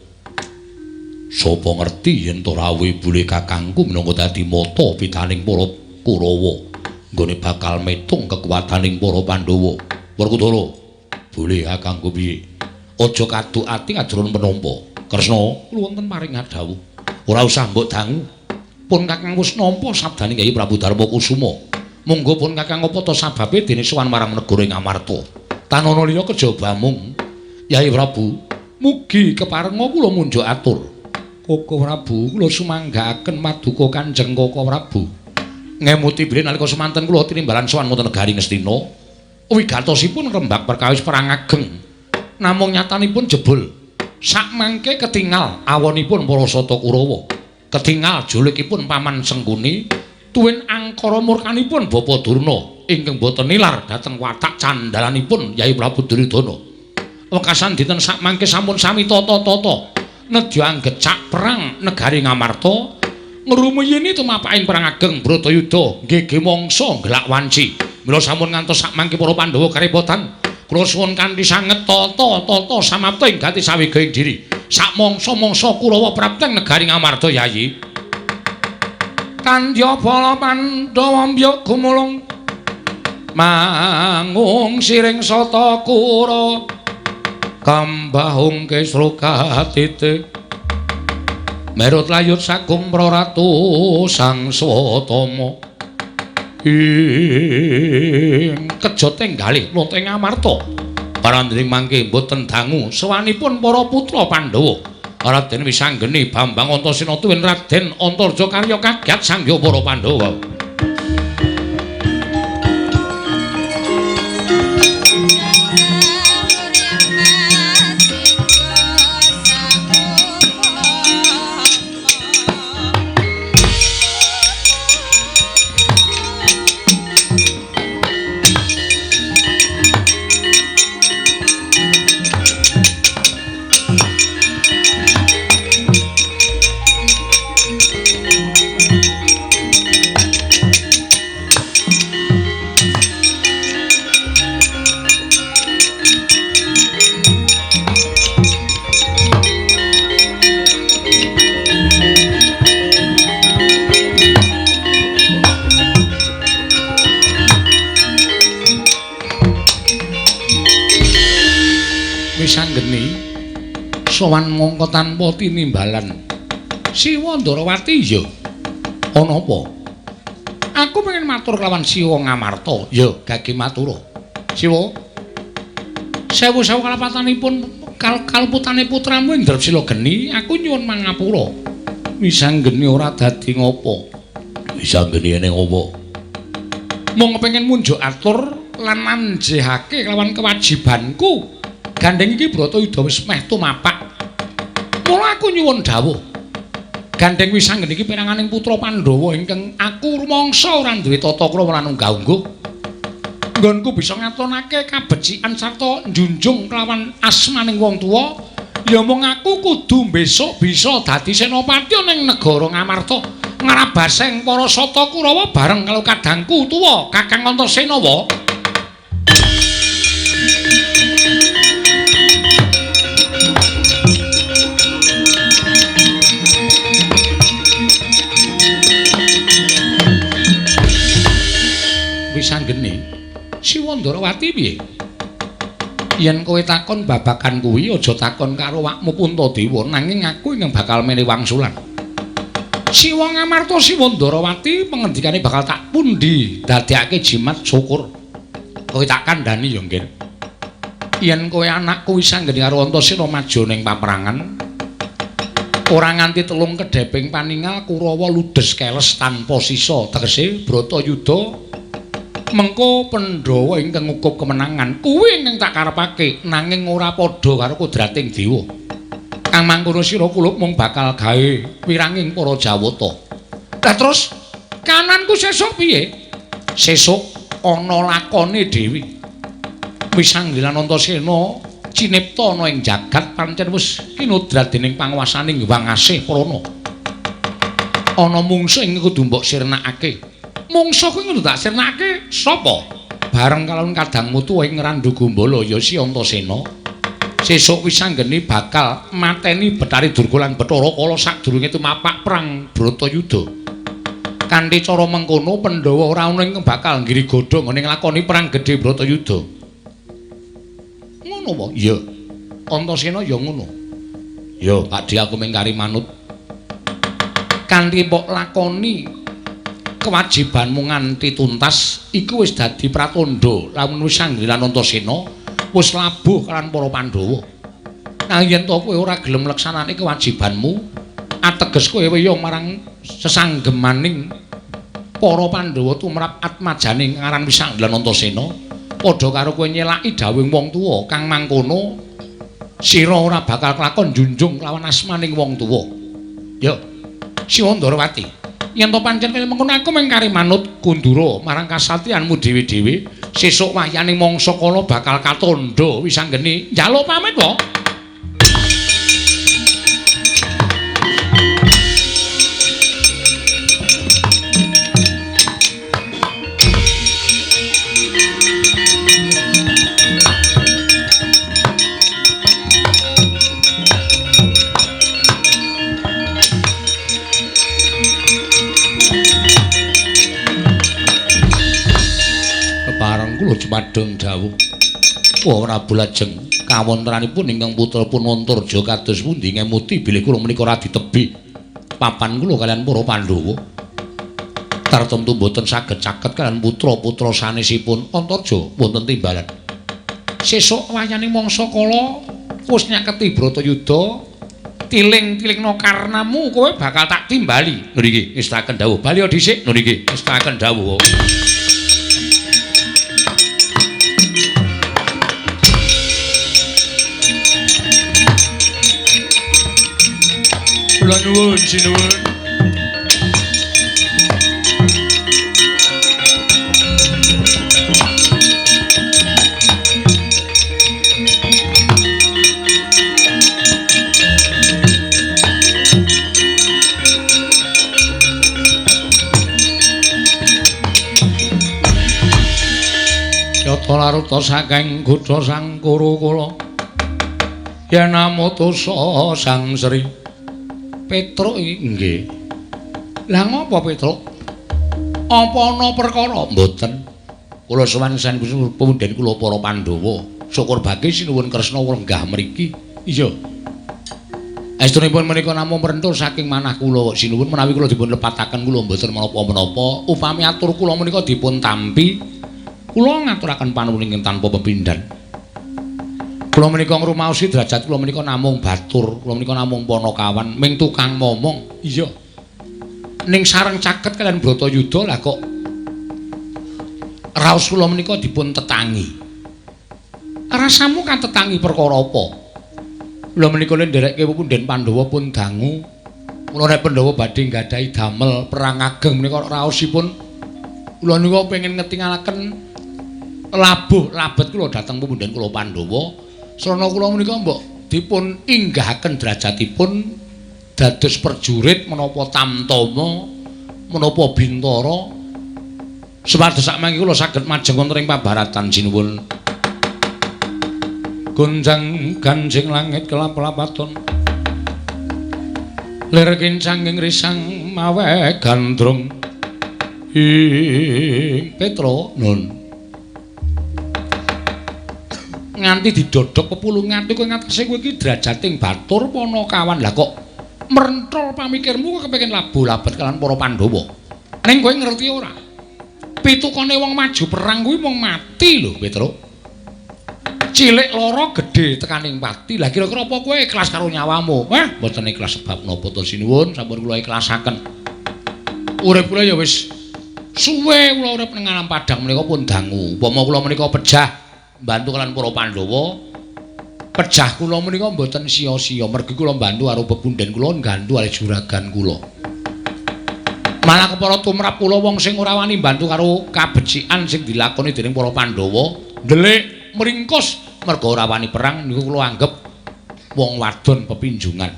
Sapa ngerti yen to rawuhe bule kakangku minangka dadi mata pitaning para Kurawa nggone bakal metung kekuwataning para Pandhawa. Werkudara, bule kakangku piye? Aja kaduk ati ajrono penampa. Kresna, kula wonten paring dawuh. Ora usah mbok dangu. Pun kakang wis nampa sabdane Kyai Prabu Darma Kusuma. Monggo pun kakang apa ta sababe dene sowan marang negara Ngamarta. Tanana liya kejaba mung Kyai Prabu, mugi keparenga kula munjuk atur. Koko Prabu, kula sumanggaaken maduka Kanjeng Koko Prabu. Ngemuti bilih nalika semanten kula tinimbalan sowan wonten negari Ngastina. Wigatosipun rembag perkawis perang ageng. Namung nyatanipun jebul sakmangke ketingal awonipun para Sata Kurawa. Ketingal julikipun Paman Sengkuni tuwin angkara murkanipun Bapa Durna ingkang boten nilar dhateng watak candhalanipun Yai Prabu Duryudana. Wekasan dinten sakmangke sampun sami tata-tata nedya anggecak perang negari Ngamarta ngrumiyini tumapaking perang ageng Bratayuda nggege mangsa nggelak wanci. Mila sampun ngantos sakmangke para Pandhawa karepotan. Kula suwun kanthi sanget tata-tata samapta ing gati sawega ing diri. Sakmangsa-mangsa Kurawa prapteng negari Ngamarta Yayi. Kandya bala Pandhawa mbyuk gumulung mangung siring sata Kura kambahung kesro katite merut layut sagung praratu sang swatama ing kejoting galih wonten ing Ngamarta. Parandring mangke mboten dangu sowanipun para putra Pandhawa Raden Wisanggeni Bambang Antasena tuwin Raden Antarja karya kagiat sangya para Pandhawa. Wis anggeni sowan mongko tanpa tinimbalan. Siwa Ndarawati ya. Ana apa? Aku pengen matur kelawan Siwa Ngamarta. Ya, gage matura. Siwa. Sewu-sewu kalapatanipun kaluputane putramu Indrasila geni, aku nyuwun mangapura. Wis anggeni ora dadi ngopo. Wis anggeni ene ngopo? Mung pengen munjuk atur lan manjehake kelawan kewajibanku. Gandeng iki Bratayuda wis meh tumapak. Mula aku nyuwun dawuh. Gandeng wis anggene iki peranganing putra Pandhawa ingkang aku rumangsa ora duwe tata krama lan unggah-ungguh. Nggonku bisa ngatonake kabecikan sarta njunjung kelawan asmaning wong tuwa, ya mung aku kudu besok bisa dadi senopati ning negara Ngamarta, ngrabaseng para sata Kurawa bareng karo kadangku tuwa Kakang Antasena wa. Wis anggene Siwa Ndarawati piye? Yen kowe takon babagan kuwi aja takon karo awakmu Puntadewa, nanging aku ingkang bakal menehi wangsulan. Siwa Ngamarta Siwa Ndarawati pengendikane bakal tak pundi dadekake jimat syukur. Kowe tak kandhani ya, Nggir. Yen kowe anakku wis anggene karo Antasena maju ning paperangan, ora nganti telung kedheping paningal Kurawa ludes keles tanpa sisa, tegese Bratayuda mengko Pandhawa ingkang ngukup kemenangan kuwi ingkang tak karepake, nanging ora padha karo kodrating dewa. Kang mangkono sira kulup mung bakal gawe wiranging para Jawata. Lah terus kananku sesuk piye? Sesuk ana lakone dhewe. Wis anggelan Antasena cinipta ana ing jagat pancen wis kinodrat dening panguwasaning Hyang Asih Prana. Ana mungsuh ing kudu mbok sirnakake. Mungsuh kuwi kudu tak sirnakake sapa? Bareng kalawan kadangmu tuwa ing Randhu Gombala ya si Antasena. Sesuk wis anggene bakal mateni Bathari Durga lan Bathara Kala sadurunge tumapak perang Bratayuda. Kanthi cara mengkono Pandhawa ora ana ingkang bakal nggirigodha nggone nglakoni perang gedhe Bratayuda. Ngono wae? Iya. Antasena ya ngono. Ya, Pakdhe aku mung kari manut. Kanthi mbok lakoni kewajibanmu nganti tuntas iku wis dadi pratandha lamun wis anggelan Antasena wis labuh kalawan para Pandhawa. Nanging yen to kowe ora gelem nglaksanakake kewajibanmu, ateges kowe weyung marang sesanggemaning para Pandhawa tumrap atmajane ngaran wis anggelan Antasena, padha karo kowe nyelaki dawuhing wong tuwa kang mangkono sira ora bakal kelakon njunjung lawan asmaning wong tuwa. Ya, Siwa Ndarawati, yen to pancen kaya mengkono aku mung kari manut kundura marang kasatriyanmu dhewe-dhewe. Sesuk wahyaning mangsa kala bakal katandha wis anggene njaluk pamit wae. Jumadeng dawuh. Wah Prabu lajeng kawontenanipun ingkang putra pun Antarja kados pundi ngemuti bilih kula menika radi tebih papan kula kaliyan para Pandhawa. Tartemtu mboten saged caket kaliyan putra-putra sanesipun Antarja wonten timbalan. Sesuk wayane mangsa kala wis nyaketi Bratayuda, tiling-tilingna karnamu kowe bakal tak timbali. Nggih, ngestaken dawuh. Bali dhisik. Nggih, ngestaken dawuh. Kula nuwun sinuwun. Yata laruta saking kutha Sang Kuru kula yen amutusa Sang Sri Petruk iki nggih. Lah ngopo Petruk? Apa ana perkara? Mboten. Kula sowan sen punden kula para Pandhawa. Syukur bagi sinuwun Kresna lenggah mriki. Iya. Estunipun menika namung prentul saking manah kula sinuwun menawi kula dipun lepataken kula mboten menapa-menapa. Upami atur kula menika dipun tampi, kula ngaturaken panuwun ingkang tanpa pepindhan. Kula menika ngrumaosi derajat kula menika namung batur, kula menika namung panakawan, ming tukang momong. Iya. Ning sareng caket kalian Bratayuda lah kok raos kula menika dipun tetangi. Rasamu katetangi perkara apa? Kula menika ndereke punden Pandhawa pun dangu. Kula nek Pandhawa badhe nggadahi damel perang ageng menika raosipun kula niku pengin ngetingalaken labuh labet kula dhateng punden kula Pandhawa. Srana kula menika mbok dipun inggahaken derajatipun dados prajurit menapa tamtama menapa bintara supados sakmangke kula saged majeng wonten ing pabaratan sinuwun. Gonjang ganjing langit kelap-lapaton lir kincang ing risang mawe gandrung ing Petro nun nganti didodok pepulungan kowe ngatasé kowe iki derajating batur panakawan lah kok merentol pamikirmu kowe kepengin labuh labet kalian para Pandhawa. Ning kowe ngerti ora? Pitukane wong maju perang kuwi mung mati lho, Petro. Cilik lara gedhe tekaning pati. Lah kira-kira apa kowe ikhlas karo nyawamu? Wah, mboten ikhlas sebab napa to sinuwun, sampun kula ikhlasaken. Urip kula ya wis suwe kula urip ning alam padang menika pun dangu. Upama kula menika pejah mbantu kalian para Pandhawa, pejah kula menika mboten sia-sia mergi kula mbantu karo pepunden kula nggantu karo juragan kula. Malah kepara tumrap kula wong sing ora wani mbantu karo kabecikan sing dilakoni dening para Pandhawa, ndelik mringkus merga ora wani perang niku kula anggep wong wadon pepinjungan.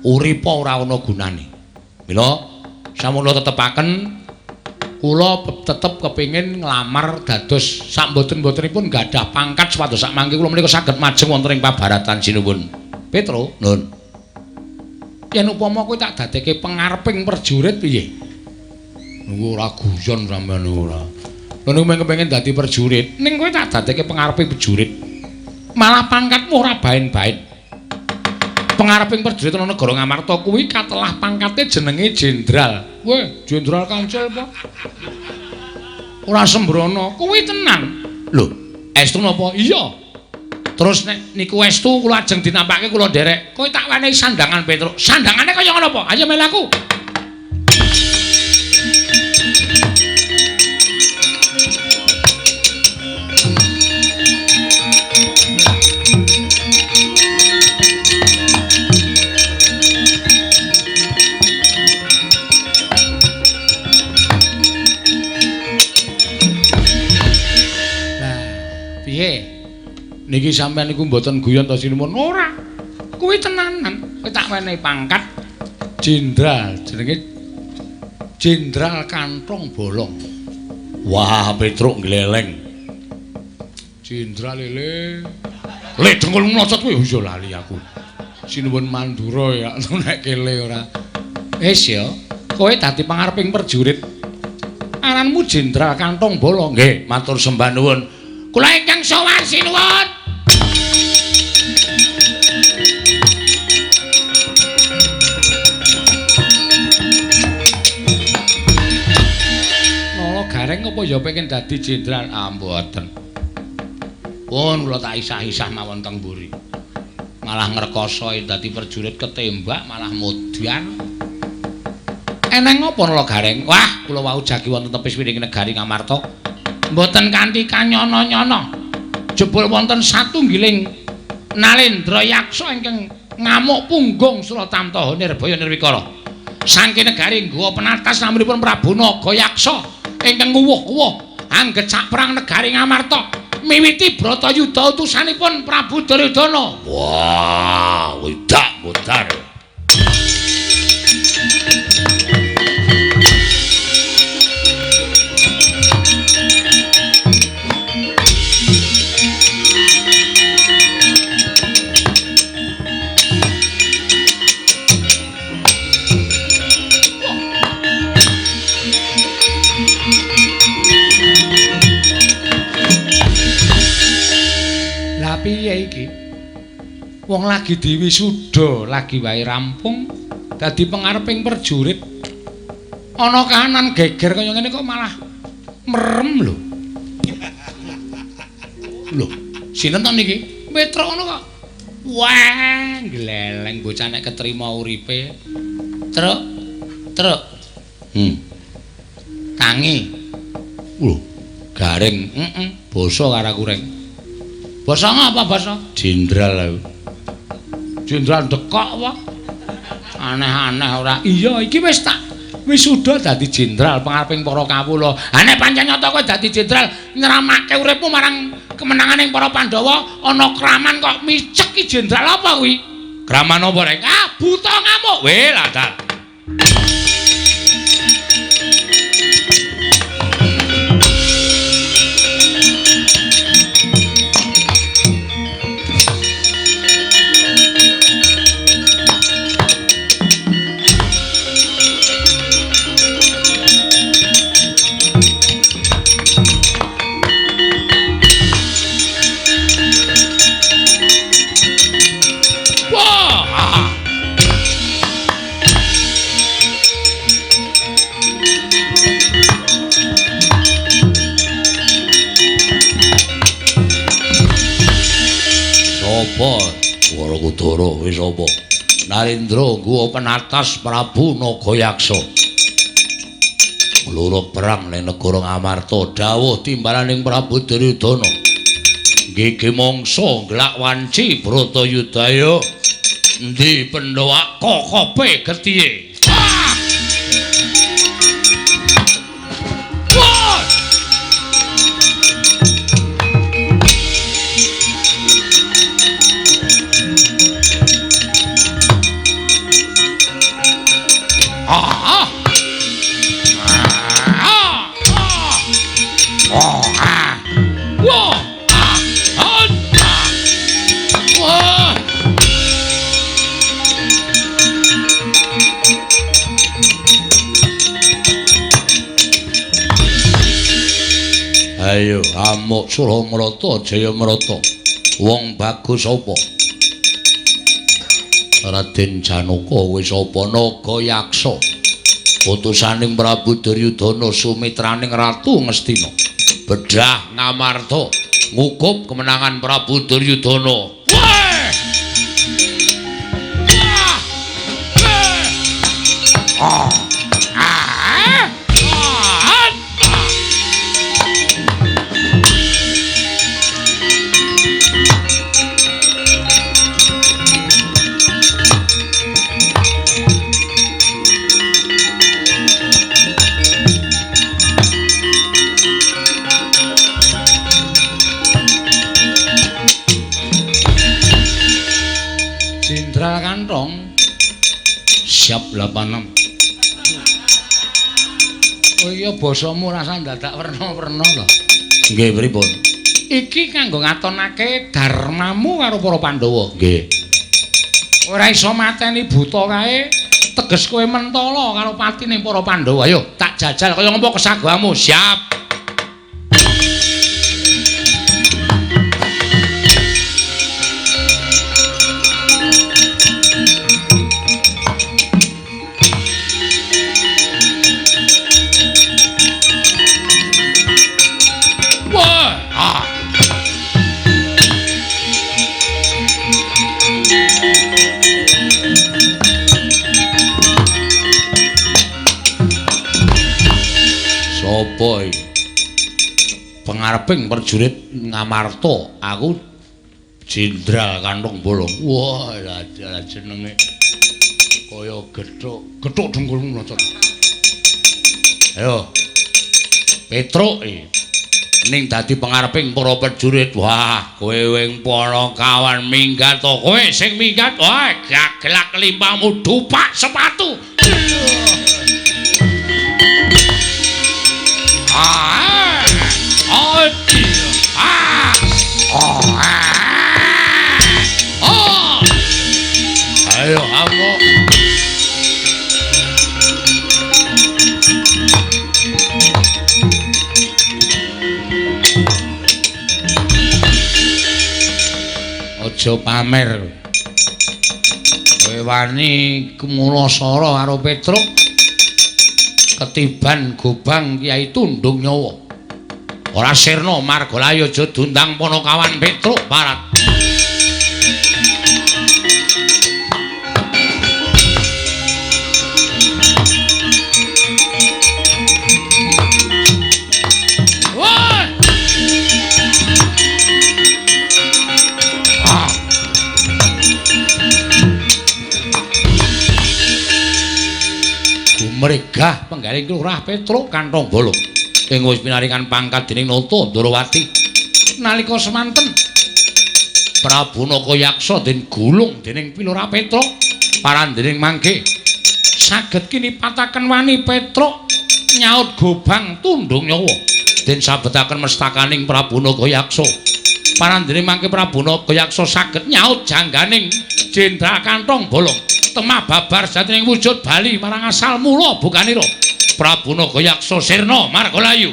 Uripa ora ana gunane. Mila sampun kula tetepaken kula tetep kepengin nglamar dados sak mboten-mbotenipun gadah pangkat supados sak mangke kula menika saged majeng wonten ing pabaratan sinuwun. Petro, nun. Yen upama kowe tak dadekke pengareping prajurit piye? Niku ora guyon sampean ora. Lha niku mung kepengin dadi prajurit, ning kowe tak dadekke pengareping prajurit. Malah pangkatmu ora baen-baen. Pengareping prajurit ana negara Ngamarta kuwi katelah pangkate jenenge jenderal. Weh, jenderal kancil apa? Ora sembrono, kuwi tenan. Lho, estu napa? Iya. Terus nek niku estu kula ajeng dinampake kula nderek. Kowe tak wenehi sandangan Petruk. Sandangane kaya ngono apa? Ayo melu aku. Niki sampean niku mboten guyon to sinuwun? Ora. Kuwi tenanan. Kowe tak wenehi pangkat jenderal, jenenge Jenderal Kantong Bolong. Wah, Petruk gleleng. Jenderal lele. Le dengkul mlocot kuwi iya lali aku. Sinuwun Mandura ya nek kele ora. Wis ya, kowe dadi pangareping prajurit. Aranmu Jenderal Kantong Bolong. Nggih, matur sembah nuwun. Kula ingkang sowan sinuwun. Nala Gareng apa ya pengen dadi jenderal? Ah, mboten. Pun kula tak isah-isah mawon teng mburi. Malah ngrekoso dadi prajurit ketembak malah modyan. Eneng apa Nala Gareng? Wah, kula wau jagi wonten tepis wiring negari Ngamarta. Mboten kanthi kanyono-nyono. Jebul wonten satunggiling Nalendra Yaksa ingkang ngamuk punggung Suratamtaha Nirbaya Nirwikara. Saking negari Gowa penatas namanipun Prabu Nagayaksa ingkang nguwuh-uwuh anggecak perang negari Ngamarta miwiti Bratayuda utusanipun Prabu Duryudana. Wah, wedak modar. Lah piye iki? Wong lagi diwisuda, lagi wae rampung dadi pengareping prajurit. Ana kahanan geger kaya ngene kok malah merem lho. Lho, sinten to niki? Petruk ngono kok. Wah, gleleng bocah nek ketrima uripe. Truk, truk. Tangi. Lho, garing, heeh, basa karo aku reng. Basa ngapa basa? Jenderal aku. Jenderal dekok apa? Aneh-aneh ora. Iya, iki wis tak wisuda dadi jenderal pengareping para kawula. Ha nek pancen nyata kowe dadi jenderal nyramake uripmu marang kemenanganing para Pandhawa, ana kraman kok micek ki jenderal apa kuwi? Kraman apa rek? Ah, buta ngamuk. Weh, lah dal. Werkudara wis apa? Narendra ngguwa penatas Prabu Nagayaksa. Nglurug perang ning negara Ngamarta, dawuh timbalaning Prabu Duryudana. Gigi mangsa nglak wanci Bratayudaya. Endi Pandhawa kokope getihe? Ayo amuk Suramrata Jayamrata. Wong bagus apa? Raden Janaka wis apa Nagayaksa. Utusaning Prabu Duryudana sumitraning Ratu Ngastina. Bedah Ngamarta ngukup kemenangan Prabu Duryudana. Weh! Ah! Ah! Jenderal Kantong siap 86. Oh iya basamu rasa dadak werna-werna to. Nggih pripun? Iki kanggo ngatonake dharmamu karo para Pandhawa. Nggih. Ora iso mateni buta kae, teges kowe mentala karo patine para Pandhawa. Ayo tak jajal kaya ngopo kesagoamu. Siap. Sapa iki? Pengareping prajurit Ngamarta, aku Jenderal Kantong Bolong. Wah, lah jenenge kaya gethuk, gethuk dengkulmu mlocot. Ayo. Petruk iki ning dadi pengareping para prajurit. Wah, kowe wing para kawan minggat to. Kowe sing minggat, wah, gagelak limpamu dupak sepatu. Ah! Oh! Ah! Oh! Oh! Ayo amuk. Aja pamer. Kowe wani kumulasara karo Petruk. Ketiban gobang Kyai Tundung Nyawa. Ora sirna Margalayu aja diundang Panakawan Petruk Parat. Mregah penggaling Lurah Petruk kantong bolong ing wis pinaringan pangkat dening Nata Ndorowati. Nalika semanten Prabu Nagayaksa den gulung dening Pilurah Petruk parandening mangke saged kinipataken wani Petruk nyaut gobang tundung nyawa den sabetaken mestakaning Prabu Nagayaksa. Parandening mangke Prabu Nagayaksa saged nyaut jangganing Jenderal Kantong Bolong temah babar jatining wujud bali marang asal mula bukanira Prabu Nagayaksa sirna margalayu.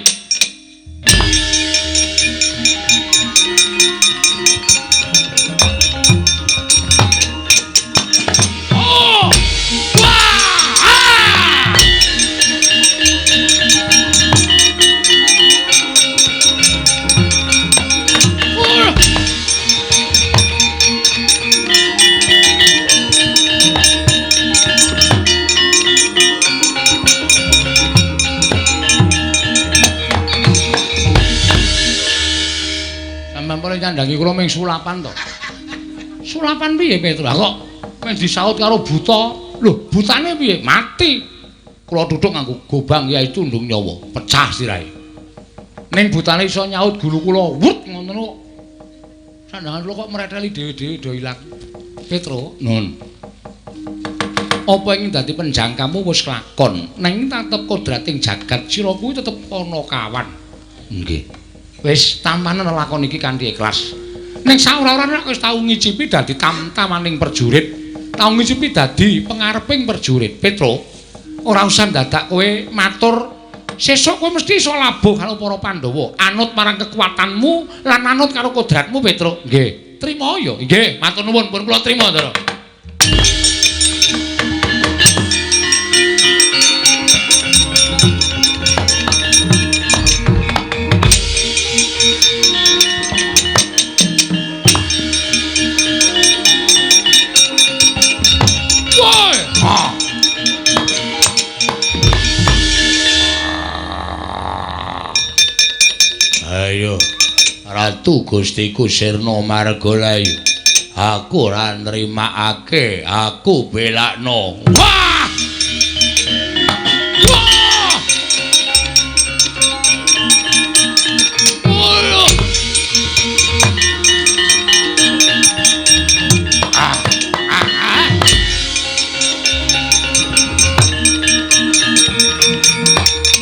Oh! Wah! Ah! Oh! Sampeyan nyandangi kula ming sulapan to. Sulapan piye Petruk? Kok men disaut karo buta. Lho, butane piye? Mati. Kula tuthuk nganggo gobang Kyai Tundung Nyawa, pecah sirahe. Ning butane iso nyaut gulu kula, wut ngoten kok. Sandangan kula kok mreteli dhewe-dhewe do ilang. Petruk, nun. Apa ing dadi penjangkamu wis kelakon, nanging tetep kodrating jagat sira kuwi tetep ana kawan. Nggih. Wis tampanen lakon iki kanthi ikhlas. Ning saora-orane nek wis tau ngicipi dadi tamtamaning prajurit, tau ngicipi dadi pengareping prajurit. Petruk, ora usah dadak kowe matur sesuk kowe mesti iso labuh karo para Pandhawa. Anut marang kekuatanmu lan anut karo kodratmu, Petruk. Nggih. Trima ya. Nggih, matur nuwun pun kula trima, Ndara. Ayo, Ratu Gustiku Sirna Margalayu, aku ora nrimakake, aku belakno. Wah! Wah! Oh! Ah, ah, ah.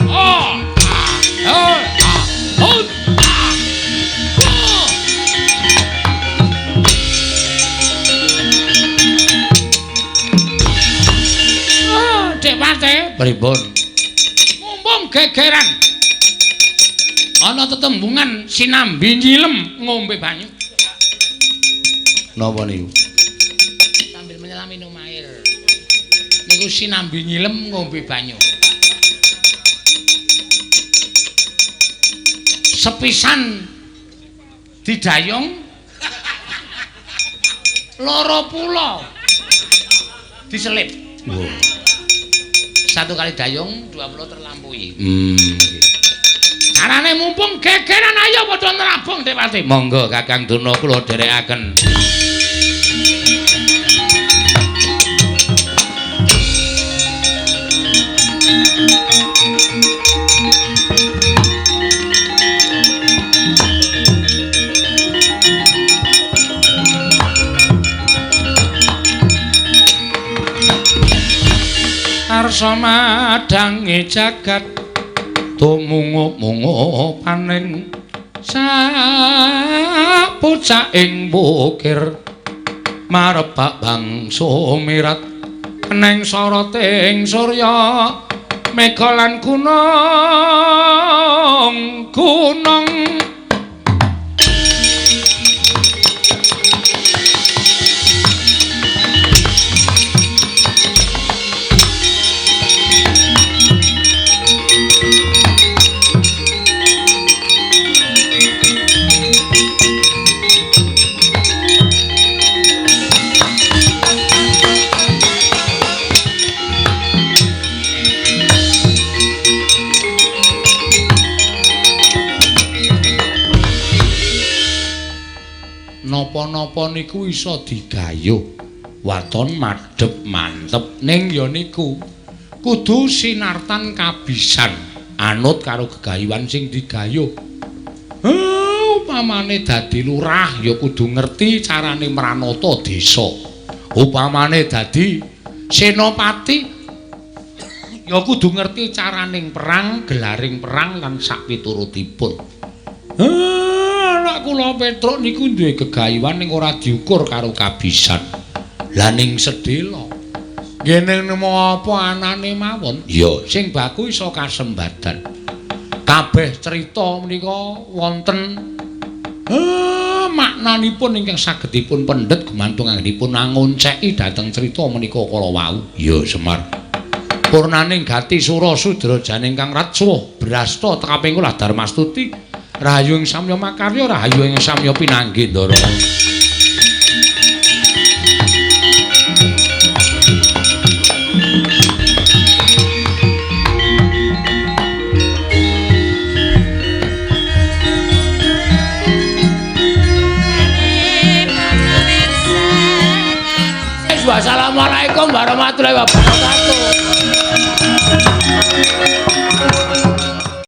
Oh, ah, oh, ah, oh. Pripun? Mumpung gegeran ana tetembungan sinambi nyilem ngombe banyu. Napa niku? Sambil menyelam minum air. Niku sinambi nyilem ngombe banyu. Sepisan didayung loro pulo diselip. Wow. Satu kali dayung, 20 terlampaui. Carane mumpung gegeran ayo padha nerabung Dewati. Monggo Kakang Durna kula dherekaken. Arsa madhange jagat tumungup-mungup panen sapucaking bukir marebak bangsa mirat neng soroting surya mega lan gunung gunung. Napa-napa niku iso digayuh. Waton madhep mantep ning ya niku kudu sinartan kabisan anut karo gegayuhan sing digayuh. Upamane dadi lurah ya kudu ngerti carane mranata desa. Upamane dadi senopati ya kudu ngerti caraning perang, gelaring perang lan sakpiturutipun. Anak kula Petruk niku duwe gegayuhan ning ora diukur karo kabisan. Lah ning sedhela ngene nemu apa anane mawon? Ya sing baku iso kasembadan. Kabeh cerita menika wonten maknanipun ingkang saged dipun pendhet gumantung anggenipun angonceki dhateng cerita menika kala wau. Ya Semar. Purnaning gati sura sudra janing kang ratsuh brasta tekaping kula Darmastuti rahayu ing samya makarya rahayu ing samya pinanggih ndara. Wassalamualaikum warahmatullahi wabarakatuh.